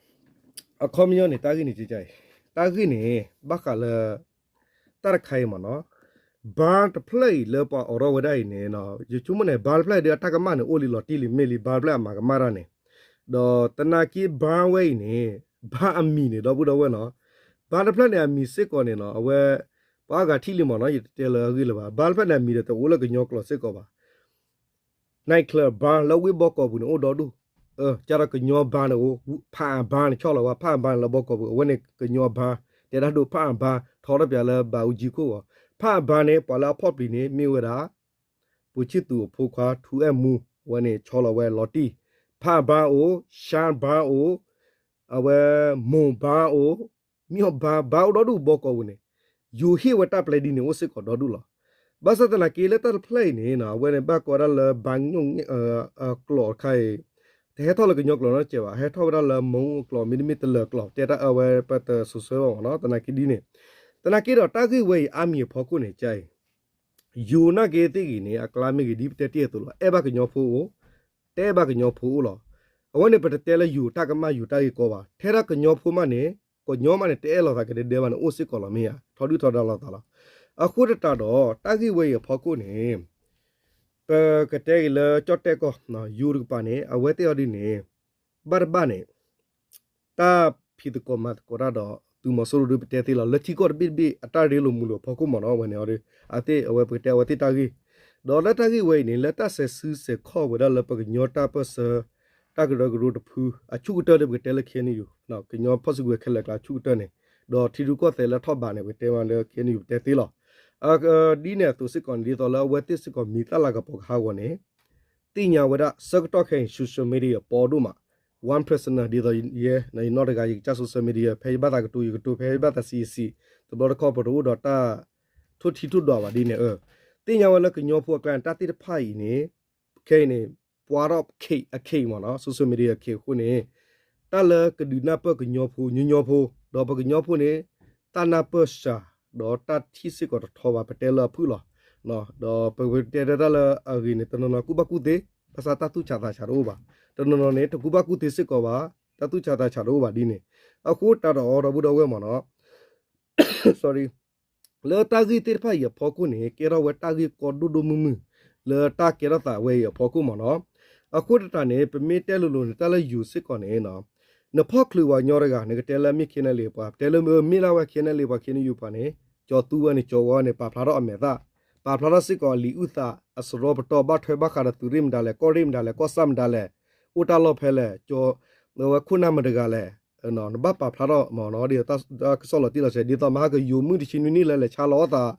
အခီပညီန့ၣ် တၢ်ဂ့ၢ်န့ၣ် ကကအံၤ တၢ်ဂ့ၢ်န့ၣ် ဘၣ်ဃးလၢ တၢ်တခါအံၤမ့ၢ်နီၤ, ဘါတဖျၢၣ်အံၤလၢပှၤအိးထီၣ်ဝဲဒၣ်အံၤန့ၣ် ယဆိကမိၣ်န့ၣ် ဘါတဖျၢၣ်အံၤဒ်အတၢ်ကမၣ်န့ၣ် အိၣ်လံလီၤတံၢ်လံ မ့ၢ်လံ ဘါတဖျၢၣ်အမၤကမၣ်တၢ်န့ၣ်, ဒီးသနာ်က့ဘါဝဲအံၤန့ၣ် ဘါအမံၤန့ၣ် ဒီပုၢ်ဒီဝဲၢ်နီၤ, ဘါတဖျၢၣ်န့ၣ် အမံၤစ့ၢ်ကီးန့ၣ်နီၤ အဝဲ ပှၤအါဂၤထံၣ်လံမ့ၢ်နီၤ ယတတဲလၢအဂ့ၢ်လၢၤဘၣ်, ဘါတဖျၢၣ်န့ၣ် အမံၤဒီးတအိၣ်လၢကညီကျိာ်စ့ၢ်ကီးဘၣ် နံၣ်ချၢဘါလၢဝ့ၢ်ဘီကီးပူၤန့ၣ် အိၣ်ဒီဒူၣ်, ကဒီးကညီဘါန့ၣ်အိၣ်, ဖးအဘါန့ၣ် ဆီၣ်လီၤဝဲ ဖးအဘါန့ၣ်လၢဘီကီးပူၤ အဝဲန့ၣ်ကညီဘါ, တဲဒၣ်ဒိၣ်ဖးအဘါ ထီထီၣ်ပၠးလၢဘၣ်အူကၠံခိၣ်ဂီၤ, ဖးအဘါန့ၣ် ပှၤလၢအဖီၣ်ပျံၤန့ၣ် မ့ၢ်ဝဲဒၣ် ပူၤဆံၣ်သူးအဖိခွါ ထူအဲၣ်မူ အဝဲန့ၣ် ဆီၣ်လီၤဝဲလီၤတံၢ်, ဖးအဘါအိၣ်, ရှါဘါအိၣ်, အဝဲ မိၢ်ဘါအိၣ်, မ့ၢ်အီၤဘါ ဘါအိၣ်ဒီဒူၣ်ဘီကီးပူၤန့ၣ်, ယိၤဟ့ၣ်ဝဲတၢ်ပျဲဒ်န့ၣ်အိၣ်စ့ၢ်ကီးဒီဒူၣ်လီၤ. ဘၣ်ဆၣ်သနာ်က့လၢတၢ်တဖျၢၣ်အံၤန့ၣ် အဝဲန့ၣ်ဘၣ်ကိးဝဲဒၣ်လၢ ဘါညိၣ် ကျိာ်တခါအံၤ, တဟဲထီၣ်လၢကညီကျိာ်နီတစဲးဘၣ်, ဟဲထီၣ်ဝဲဒၣ်လၢမူအကျိာ် မ့တမ့ၢ်တလၢာ်ကျိာ် တဲတၢ်အဝဲပတစိၤဆၢဘၣ်မ့ၢ်နီၤ, သနာ်က့ဒ်န့ၣ်, သနာ်က့ဒီးတၢ်ဂ့ၢ်ဝဲအံၤအါမံၤအဖီခိၣ်န့ၣ် ကကအံၤ ယိၤနာ်က့သ့ၣ်ဂ့ၤန့ၣ် အကျါမ့ၢ်ဂ့ၤ ဒ်ပတဲတ့ၢ်အသိးလီၤ, အဲၣ်ဘၣ်ကညီဖိအိၣ်, တအဲၣ်ဘၣ်ကညီဖိအိၣ်လီၤ. အဝဲန့ၣ် ပတတဲလၢယိၤတၢ်ကမၣ်ယိၤတၢ်ဂ့ၢ်ကီဘၣ်, ထဲဒၣ်ကညီဖိမးန့ၣ် ကညီမးန့ၣ် တအဲၣ်လိာ်သးကဒဲဒဲဘၣ်န့ၣ် အိၣ်စ့ၢ်ကီးလီၤမ့ၢ်ဧါ, ထီဒုၣ်ထီဒါလိာ်သးလီၤ. အဃိသတးဒီး တၢ်ဂ့ၢ်ဝဲအံၤအဖီခိၣ်န့ၣ် ပကတဲက့ၤလၢကၠီၣ်တဲၣ်ကီၢ် ယိၤတကပၤန့ၣ် အဝဲသ့ၣ်အီၤဒ်န့ၣ် ဘၣ်တဘၣ်န့ၣ် တၢ်ဖံးသကိးမၤသကိးတၢ်ဒီး သုးမီၤစိရိၤဒုးပတဲသ့လီၤ. လၢထံကီၢ်တဘ့ၣ်တဘ့ၣ် အတၢ်ရ့လိာ်မုာ်လိာ်အဖီခိၣ်မ့ၢ်နီၤ အဝဲန့ၣ်အီၤဒုး အသ့ၣ်အဝဲပကတဲအဝဲသ့ၣ်တၢ်ဂ့ၢ်, ဒီးလၢတၢ်ဂ့ၢ်ဝဲအံၤန့ၣ် လၢတၢ်ဆဲးစုဆဲးခီၣ်ဝဲဒၣ်လၢပကညီတၢ်ပၢၢ်ဆၢ တၢ်ကရၢကရိတဖု အဆူၣ်ကတၢၢ်ဒီးပကတဲလၢ K N U ကညီဖီၣ်စုကဝဲၤခဲလၢာ်ကျါအဆူၣ်ကတၢၢ်န့ၣ်, ဒီးထံရူၢ်ကီၢ်သဲးလၢထီၣ်ဘးန့ၣ် ပကတဲမးလၢ K N U ပတဲသ့လီၤ. ဒ်န့ၣ်အသိးစ့ၢ်ကီးန့ၣ် ဒ်သိးလၢအဝဲသ့ၣ်စ့ၢ်ကီးမံၤသၣ်လၤကပီၤကဟးဂီၤန့ၣ် သ့ၣ်ညါဝဲဒၣ်ဆၢကတီၢ်ခဲအံၤ social media ပီဒိၣ်မး, one personal ဒ်သိးယဲ ယနီၢ်တဂၤ ယကစၢ် social media ဖဲယဘၣ်သးကတိၤယကတိၤ ဖဲယဘၣ်သးစံးယစံး, တဘျီတခီၣ်ပတအိၣ်ဒီးတၢ်ထိၣ်ထံထိၣ်ဒွးဘၣ်ဒ်န့ၣ်, သ့ၣ်ညါဝဲလၢကညီဖိအကျါန့ၣ် တၢ်သ့ၣ်တဖၣ်အံၤန့ၣ် ခဲအံၤန့ၣ် ပှၤထီၣ်အခ့အံၤမ့ၢ်နီၤ social media အခ့အဃိန့ၣ် တၢ်လၢကဒုးနၢ်ပၢၢ်ကညီဖိညီညီဖိ ဒီးပကညီဖိန့ၣ် တၢ်နၢ်ပၢၢ်စှၤ ဒီးတၢ်ထံၣ်စ့ၢ်ကီးတထီဘၣ် ပတဲလၢအဖုၣ်လီၤ. ဒီးပကတဲတၢ်လၢအဂ့ၤန့ၣ် တနီၤနီၤကူၣ်ဘၣ်ကူၣ်သ့ ဘၣ်ဆၣ်တၢ်သူၣ်ဆးသးဆးတအိၣ်ဘၣ်, တနီၤနီၤန့ၣ် တကူၣ်ဘၣ်ကူၣ်သ့စ့ၢ်ကီးဘၣ် တၢ်သူၣ်ဆးသးဆးတအိၣ်ဘၣ်ဒ်န့ၣ်, အဃိတၢ်ဒီးအီၤဒီပုၢ်ဒီဝဲၢ်မ့ၢ်နီၤ sorry လၢတၢ်ဂ့ၢ်သ့ၣ်တဖၣ်အံၤအဖီခိၣ်န့ၣ် ကဲထီၣ်ဝဲတၢ်ဂ့ၢ်ကီဒိၣ်ဒိၣ်မုၢ်မုၢ် လၢတၢ်ကဲထီၣ်သးဝဲအံၤအဖီခိၣ်မ့ၢ်နီၤ. အဃိတၢ်န့ၣ် ပမ့ၢ်တဲလိၤလိၤန့ၣ် တၢ်လၢယိၤစ့ၢ်ကီးန့ၣ် နဖီၣ်ချုးပှၤကညီတဂၤ နကတဲလၢမ့ၢ် K N L A ပှၤ ပတဲလၢမ့ၢ်လၢဝဲ K N L A ပှၤ K N U ပှၤန့ၣ် ကၠီၤသူဝဲန့ၣ် ကၠီၤဝဲန့ၣ် ပာ်ဖျါထီၣ်အမဲာ်သၣ်, ပာ်ဖျါထီၣ်စ့ၢ်ကီးအလံာ်အုၣ်သး အစရီပတီၢ် ဘၣ်ထွဲဘၣ်ဃးဒီးသုးရ့ၣ်မတၤလဲၣ် ကီၢ်ရ့ၣ်မတၤလဲၣ် ကီၢ်ဆၣ်မတၤလဲၣ် အိၣ်တၢ်လီၢ်ဖဲလဲၣ် ကၠီၤဝဲခိၣ်နၢ်မတၤတဂၤလဲၣ် နဘၣ်ပာ်ဖျါထီၣ်မ့ၢ်နီၤ ဒ်တၢ်ကစီၣ်လီၤတံၢ်လီၤဆဲး ဒ်သိးမဟါကယိၤမုၢ်တဆံနွံနံၣ်လၢလဲၤဆါလီၤအသး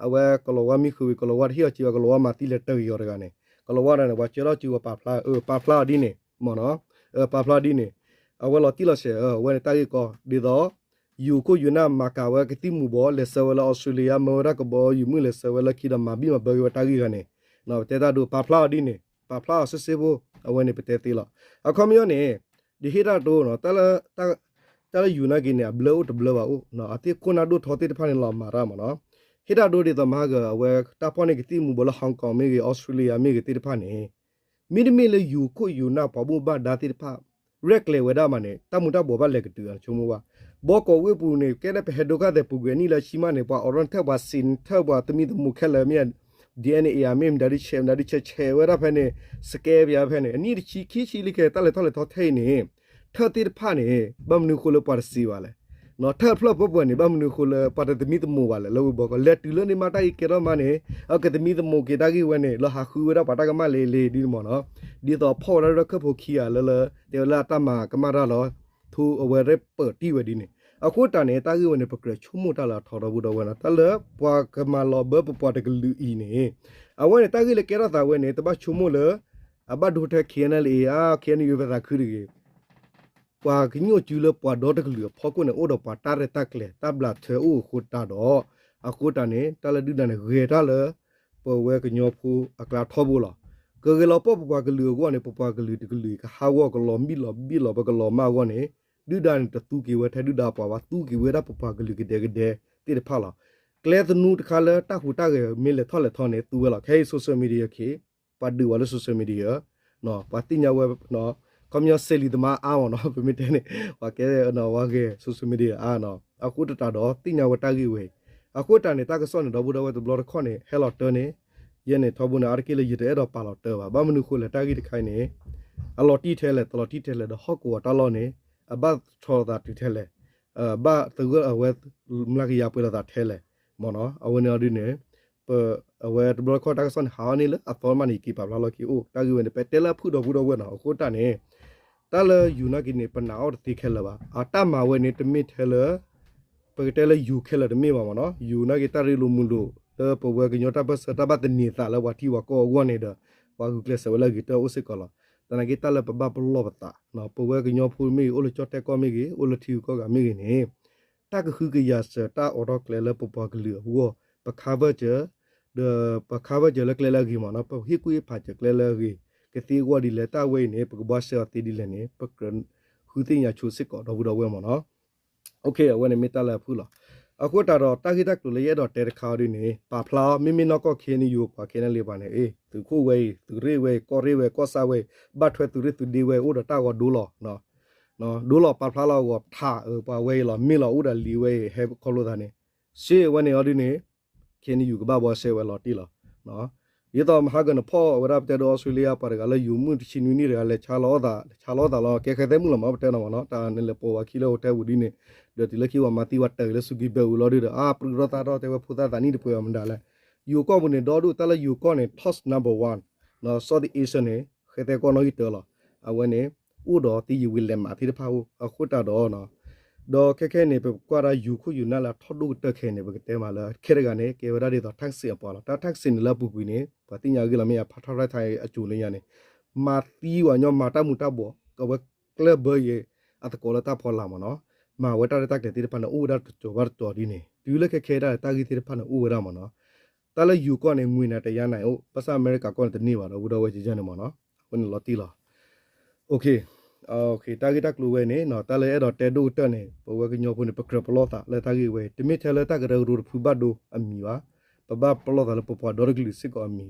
အဝဲကလီၤဝါမံဃုာ်ဝံၤ ကလီၤဝါတဟ့ၣ်အီၤစံးဝဲ ကလီၤဝါမၤသံလဲၤတဂ့ၤအီၤတဂၤန့ၣ် ကလီၤဝါတဂၤန့ၣ် ပှၤကၢထီၣ်စံးဝဲပာ်ဖျါ ပာ်ဖျါအီၤဒ်န့ၣ် မ့ၢ်နီၤ ပာ်ဖျါအီၤဒ်န့ၣ် အဝဲလီၤတံၢ်လီၤဆဲး အဝဲန့ၣ်တၢ်ဂ့ၢ်ကီ ဒ်သိး ယိၤခိၣ်ယိၤနၢ်မၤကၤဝဲကသံၣ်မူၤဘှီး လဲၤဆှၢဝဲလၢ Australia မၢဝဲဒၣ်ကဘီယူၤမုၢ်လဲၤဆှၢဝဲလၢခံဒီးမၤဘံၣ်မၤဘၢက့ၤဝဲတၢ်ဂ့ၢ်တဂၤန့ၣ် ပတဲတၢ်ဒိပာ်ဖျါအီၤဒ်န့ၣ် ပာ်ဖျါအီၤစ့ၢ်စ့ၢ်ဖိ အဝဲန့ၣ်ပတဲသ့လီၤ. အခီပညီန့ၣ် ဒ်ဟ့ၣ်တၢ်ဒိ တၢ်လၢယိၤနာ်က့န့ၣ် အဘျၢအိၣ်တဘျၢဘၣ်အိၣ် အသ့ၣ်ခိၣ်နၢ်ဒိၣ်ထီသ့ၣ်တဖၣ်န့ၣ် လီၤမၤတၢ်မ့ၢ်နီၤ ဟ့ၣ်တၢ်ဒိဒ်သိးမဟါက အဝဲတၢ်ဖီၣ်န့ၢ်ကသံၣ်မူၤဘှီးလၢ Hong Kong မ့ၢ်ဂ့ၤ Australia မ့ၢ်ဂ့ၤသ့ၣ်တဖၣ်န့ၣ် မ့တမ့ၢ်လၢယိၤခိၣ်ယိၤနၢ်ပှၤဘၣ်မူဘၣ်ဒါသ့ၣ်တဖၣ် ရဲၣ်ကျဲၤဝဲဒၣ်မးန့ၣ် တၢ်မူၤတၢ်ဘှီးဘၣ်လဲၤကတုၤအဆိကမိၣ်ဘၣ်. ဘီကီးဝ့ၢ်ပူၤန့ၣ် ကဲဒၣ်ပဟဲဒိခါသဲးပူၤကွံာ်အနံၣ်လၢဆံမးန့ၣ် ပှၤအိးထီၣ်ထဲၣ် ပှၤစံးထၢၣ်ပှၤသမံသမိးခဲလၢာ်မ့ၢ် DNA မ့ၢ်မတၤဒုးဆဲး မတၤဒုးဆဲး ဆဲးဝဲဒၣ်ဖဲန့ၣ် စကဲပယါဖဲန့ၣ် အနံၣ်တဆံခံဆံလံခဲ တၢ်လဲၤထီၣ်လဲၤထီထဲအံၤန့ၣ် ထၢၣ်သ့ၣ်တဖၣ်န့ၣ် ဘၣ်မနုၤအဃိလၢပှၤတစံးဘၣ်လဲၣ်. ထၢၣ်ဖျၢၣ်ပှဲၤပှဲၤန့ၣ် ဘၣ်မနုၤအဃိလၢပှၤတသမံသမိးဘၣ်လဲၣ် လၢဝံၤဘီကီၢ် လဲၤတုၤလၢန့ၣ်မး တၢ်ဂ့ၢ်ကဲထီၣ်မးန့ၣ် အကသမံသမိးက့ၤတၢ်ဂ့ၢ်ဝဲန့ၣ် လီၤဟးဃုဝဲဒၣ်ပှၤတၢ်ကမၣ်လ့ၤလ့ၤဒ်န့ၣ်မ့ၢ်နီၤ. ဒ်သိးဖီၣ်ဝဲဒၣ်လၢခၢၣ်ဖိခံဂၤလၢလၢ တဲဝဲလၢအတၢ်မၤကမၣ်တၢ်လီၤ ထူအဝဲရဲၣ်ပၢၤတံၢ်ဝဲဒ်န့ၣ်. အဃိတၢ်န့ၣ် တၢ်ဂ့ၢ်ဝဲန့ၣ် ပကြၢးဆိကမိၣ်တၢ်လၢအထီဒီပုၢ်ဒီဝဲၢ်နီၤ တၢ်လၢပှၤကမၤလီၤဘၢပပှၤတကလုာ်အံၤန့ၣ် အဝဲန့ၣ် တၢ်ဂ့ၢ်လၢကဲထီၣ်သးဝဲန့ၣ် တဘၣ်ဆိကမိၣ်လၢ အဘၣ်ဒိထဲ K N L A အါ K N U ပသးခုတဂ့ၤ ပှၤကညိၣ်စုလၢပှၤဒီတကလုာ်အဖီခိၣ်န့ၣ် အိၣ်ဒီးပှၤတၢ်ရဲၣ်တၢ်ကျဲၤ တၢ်ဘျးထၢအိၣ်အဃိတၢ်ဒီး အဃိတၢ်န့ၣ် တၢ်လၢဒုၣ်ဒါန့ၣ် ဂဲၤတၢ်လၢ ပဝဲကညီဖိအကျါထီဘိလီၤ. ကဂဲၤလီၤပှီၢ်ပပှၤကလုာ်အဂီၢ်န့ၣ် ပပှၤကလုာ်တကလုာ်အံၤ ကဟးဂီၤကလီၤမံၣ်လီၤဘံၣ်လီၤ ပကလီၤမၢ်အဂီၢ်န့ၣ် ဒုၣ်ဒါန့ၣ် တသူက့ၤဝဲထဲဒုၣ်ဒါပှၤဘၣ် သူက့ၤဝဲဒၣ်ပပှၤကလုာ်ကဒဲကဒဲသ့ၣ်တဖၣ်လီၤ. ကျဲသနူတခါလၢတၢ်ဟူးတၢ်ဂဲၤမ့ၢ်လဲၤထီၣ်လဲၤထီန့ၣ် သူဝဲလီၤ. ခဲအံၤ social media ခ့ ပှၤဒုးဝဲလၢ social media ပှၤသ့ၣ်ညါဝဲ ခီပညီစဲးလံၤသမါအါမ့ၢ်နီၤ ပမ့ၢ်တဲန့ၣ် ပှၤကဲဝဲဂဲၤ social media အါနီၤ အဃိတၢ်ဒီးသ့ၣ်ညါဝဲတၢ်ဂ့ၢ်ဝဲအံၤ အဃိတၢ်န့ၣ် တၢ်ကစီၣ်န့ၣ် ဒီပုၢ်ဒီဝဲၢ်တဘျီတခီၣ်န့ၣ် ဟဲလီၤတၢ်န့ၣ် ယဲန့ၣ်ထီဘိန့ၣ် အါတက့ၢ်လၢယတအဲၣ်ဒိးပာ်လီၤတၢ်ဘၣ် ဘၣ်မနုၤဃိလဲၣ် တၢ်ဂ့ၢ်တခါအံၤန့ၣ် အလီၤတံၢ်ထဲလဲၣ် တလီၤတံၢ်ထဲလဲၣ်ဒီးဟီၣ်ကဝီၤတၢ်လီၢ်န့ၣ် အဘၣ်ထီၣ်သးတုၤထဲလဲၣ် ဘၣ်သဂၢၢ်အဝဲ မျးကယၤပှဲၤလီၤသးထဲလဲၣ် မ့ၢ်နီၤ အဝဲန့ၣ်အီၤဒ်န့ၣ် ပ အဝဲတဘျီတခီၣ်တၢ်ကစီၣ်န့ၣ် ဟးအီၤန့ၣ်လၢအသီမးန့ၣ် ယက့ၤပာ်ဖျါလီၤက့ၤအိၣ် တၢ်ဂ့ၢ်ဝဲန့ၣ် ပတဲလၢအဖုၣ်ဒီပုၢ်ဒီဝဲၢ်နီၤ အဃိတၢ်န့ၣ် တၢ်လၢယိၤနာ်က့ၤန့ၣ် ပနာ်အီၤတသ့ခဲလၢာ်ဘၣ် အတၢ်မၤဝဲန့ၣ် တမ့ၢ်ထဲလၢ ပကတဲလၢယိၤခဲလၢာ်တမ့ၢ်ဘၣ်မ့ၢ်နီၤ ယိၤနာ်က့ၤတၢ်ရ့လိာ်မုာ်လိာ် လၢပဝဲကညီတၢ်ပၢၢ်ဆၢတၢ်ဘၣ်သန့ၤသးလၢပှၤထံပှၤကီၢ်အဂီၢ်န့ၣ်ဒီး ပှၤဂုာ်ကျဲးစၢးဝဲလၢအဂ့ၤတၢ်အိၣ်စ့ၢ်ကီးလီၤ. သနာ်က့တၢ်လၢပဘၣ်ပလီၢ်ပသး ပဝဲကညီဖိမ့ၢ်ဂ့ၤ အိၣ်လၢကၠီၣ်တဲၣ်ကီၢ်မ့ၢ်ဂ့ၤ အိၣ်လၢထံဂုၤကီၢ်ဂၤမ့ၢ်ဂ့ၤန့ၣ် တၢ်ကဟုကယာ်စၢၤတၢ်အိးထီၣ်ကျဲလၢပပှၤကလုာ်အဂီၢ် ပ cover စၢၤ ဒီးပ cover စၢၤလၢကျဲလၢအဂ့ၤမ့ၢ်နီၤ ပဟ့ၣ်ကူၣ်ဟ့ၣ်ဖးစၢၤကျဲလၢအဂ့ၤ ကသ့အဂီၢ်ဒ်လဲၣ် တၢ်ဝဲအံၤန့ၣ် ပကဘှါရှဲအီၤသ့ဒ်လဲၣ်န့ၣ် ပကြၢးဃုသ့ၣ်ညါဆိစ့ၢ်ကီးဒီပုၢ်ဒီဝဲၢ်မ့ၢ်နီၤ အဝဲန့ၣ်မ့ၢ်တၢ်လၢအဖုၣ်လီၤ. အဃိတၢ်ဒီးတၢ်ဂ့ၢ်တၢ်ကျိၤလၢယအဲၣ်ဒိးတဲတခါအီၤဒ်န့ၣ် ပာ်ဖျါအီၤ မ့မ့ၢ်နီၢ်ကီၢ် K N U ပှၤ K N L A ပှၤန့ၣ် အ့ သုးခိၣ်ဝဲအံၤ သုးရ့ၣ်ဝဲအံၤ ကီၢ်ရ့ၣ်ဝဲ ကီၢ်ဆၣ်ဝဲအံၤ ဘၣ်ထွဲသုးရ့ၣ်သုးဒ့ဝဲအံၤ အိၣ်ဒီးတၢ်ဂီၤဒိလီၤ ဒိလီၤပာ်ဖျါလီၤအဂီၢ်ထး ပှၤဝဲအံၤလီၤ မ့ၢ်လီၤအိၣ်ဒီးလံာ်ဝဲအံၤ ဟဲခီဖျိသးန့ၣ် ရှ့အဝဲန့ၣ်အီၤဒ်န့ၣ် K N U ကဘၣ်ဘှါရှဲဝဲလီၤတံၢ်လီၤ. ဒ်သိးမဟါကၢန့ၣ် ဖီၣ်ဝဲဒၣ်ပတဲဒိးအီစထြ့လယါပှၤတဂၤလၢယိၤမုၢ်တဆံနွံနံၣ်တဂၤ လဲၤဆါလီၤအီၣ်သး လဲၤဆါလီၤအီၣ်သးလီၤ ကဲဃဲသဲမုၣ်လီၤမး ပတဲနီၤမ့ၢ်နီၤ တၢ်န့ၣ်လဲၤပိာ်ဝဲခံလၢ hotel ပူၤဒ်န့ၣ် ဒီးတုၤလၢခံဝဲမၤသံဝဲတၢ်ဂ့ၤလၢစူၤကံဘၢၣ်ဝံၤလီၤဒုဒီး အါ ပြူၢ်ထီၣ်သးထီၣ်တဲဝဲဖိသၣ်သးနံၣ်တပှဲၤအီၤမတၤလဲၣ် ယိၤကီၢ်ပူၤန့ၣ် ဒီဒူၣ်တၢ်လၢယိၤကီၢ်န့ၣ် top number one Southeast Asia န့ၣ် ဃဲသဲကီၢ်နီၣ်ဂံၢ်တၢလီၤ. အဝဲန့ၣ် အိၣ်ဒီးသ့ယံာ်ဝံၤလဲၤမးသ့ၣ်တဖၣ်အိၣ် အဃိတၢ်ဒီး ဒီးခဲခဲအံၤန့ၣ် ပကွၢ်ဒၣ်ယိၤခိၣ်ယိၤနၢ်လၢအထီၣ်ဒိၣ်ကတၢၢ်ခဲအံၤန့ၣ် ပကတဲမးလၢ ခဲတဂၤန့ၣ် ကဲဝဲဒၣ်ဒ်သိး taxi အပှၤလီၤ. တၢ် taxi န့ၣ်လၢအပူၤကွံာ်န့ၣ် ပှၤသ့ၣ်ညါအဂ့ၢ်လီၤ မ့ၢ်အဖါထီၣ်ရၢၢ်ထါအစိၤလၢညါန့ၣ် မၤသံဝဲညီ မၤတၢ်မူၤတၢ်ဘှီး အဝဲကျၢၢ်ဘၢယဲ အသကိးလၢတၢ်ဖီလာ်မ့ၢ်နီၤ မၤဝဲတၢ်ရဲၣ်တၢ်ကျဲၤသ့ၣ်တဖၣ်န့ၣ် အိၣ်ဝဲဒၣ်တကတီၤဘၣ်တကတီၤဒ်န့ၣ် တုၤလၢခဲခဲဒၣ်တၢ်ဂ့ၢ်သ့ၣ်တဖၣ်န့ၣ်အိၣ်ဝဲဒၣ်မ့ၢ်နီၤ တၢ်လၢယိၤကီၢ်န့ၣ် ငွေနံတယါနံအိၣ် ဘၣ်ဆၣ်အမဲရကၤကီၢ်န့ၣ်တန့ၢ်ဘၣ်ဒီး ဝံၤဒီးဝဲကယဲၢ်န့ၣ်မ့ၢ်နီၤ အဃိန့ၣ်လီၤတံၢ်လီၤ. တၢ်ဂ့ၢ်တၢ်ကျိၤဝဲန့ၣ် တၢ်လၢအဲၣ်ဒိးတဲဒိၣ်ကတၢၢ်န့ၣ် ပဝဲကညီဖိန့ၣ် ပကြၢးပလီၢ်သးလၢတၢ်ဂ့ၢ်ဝဲအံၤ တမ့ၢ်ထဲလၢတၢ်ကရၢကရိတဖုဘၣ်ဒိအမံၤဘၣ်. ပဘၣ်ပလီၢ်သးလၢပပှၤဒီတကလုာ်စ့ၢ်ကီးအ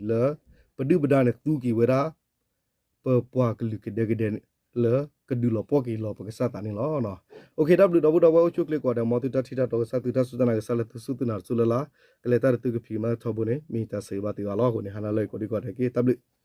မံၤလၢ ပဒုၣ်ပဒါန့ၣ်သူက့ၤဝဲဒၣ် ပပှၤကလုာ်ကဒဲကဒဲ လၢကဒုးလီၤပှီၢ်က့ၤလီၤပကစၢ်သးန့ၣ်လီၤ. တၢ်ဘျုးဒီပုၢ်ဒီဝဲၢ်အိၣ်ဆူၣ်အိၣ်ချ့ကိးဂၤဒဲး မ်သုတၢ်ထံၣ်တၢ်တီကစၢ် သုတၢ်စူၢ်တၢ်နာ်ကစၢ်လၢသုစူၢ်သုနာ်တစူၢ်လၢ်လၢ် ကလဲၤတၢ်တသုကဖံးကမၤထီဘိန့ၣ် မ့ၢ်တၢ်ဆၢဂ့ၤဘၣ်သုဂၤလီၤ. အဃိန့ၣ် ဟါနၤလၢအံၤကိးဒံကိးဒဲးက့ၤ တၢ်ဘျုး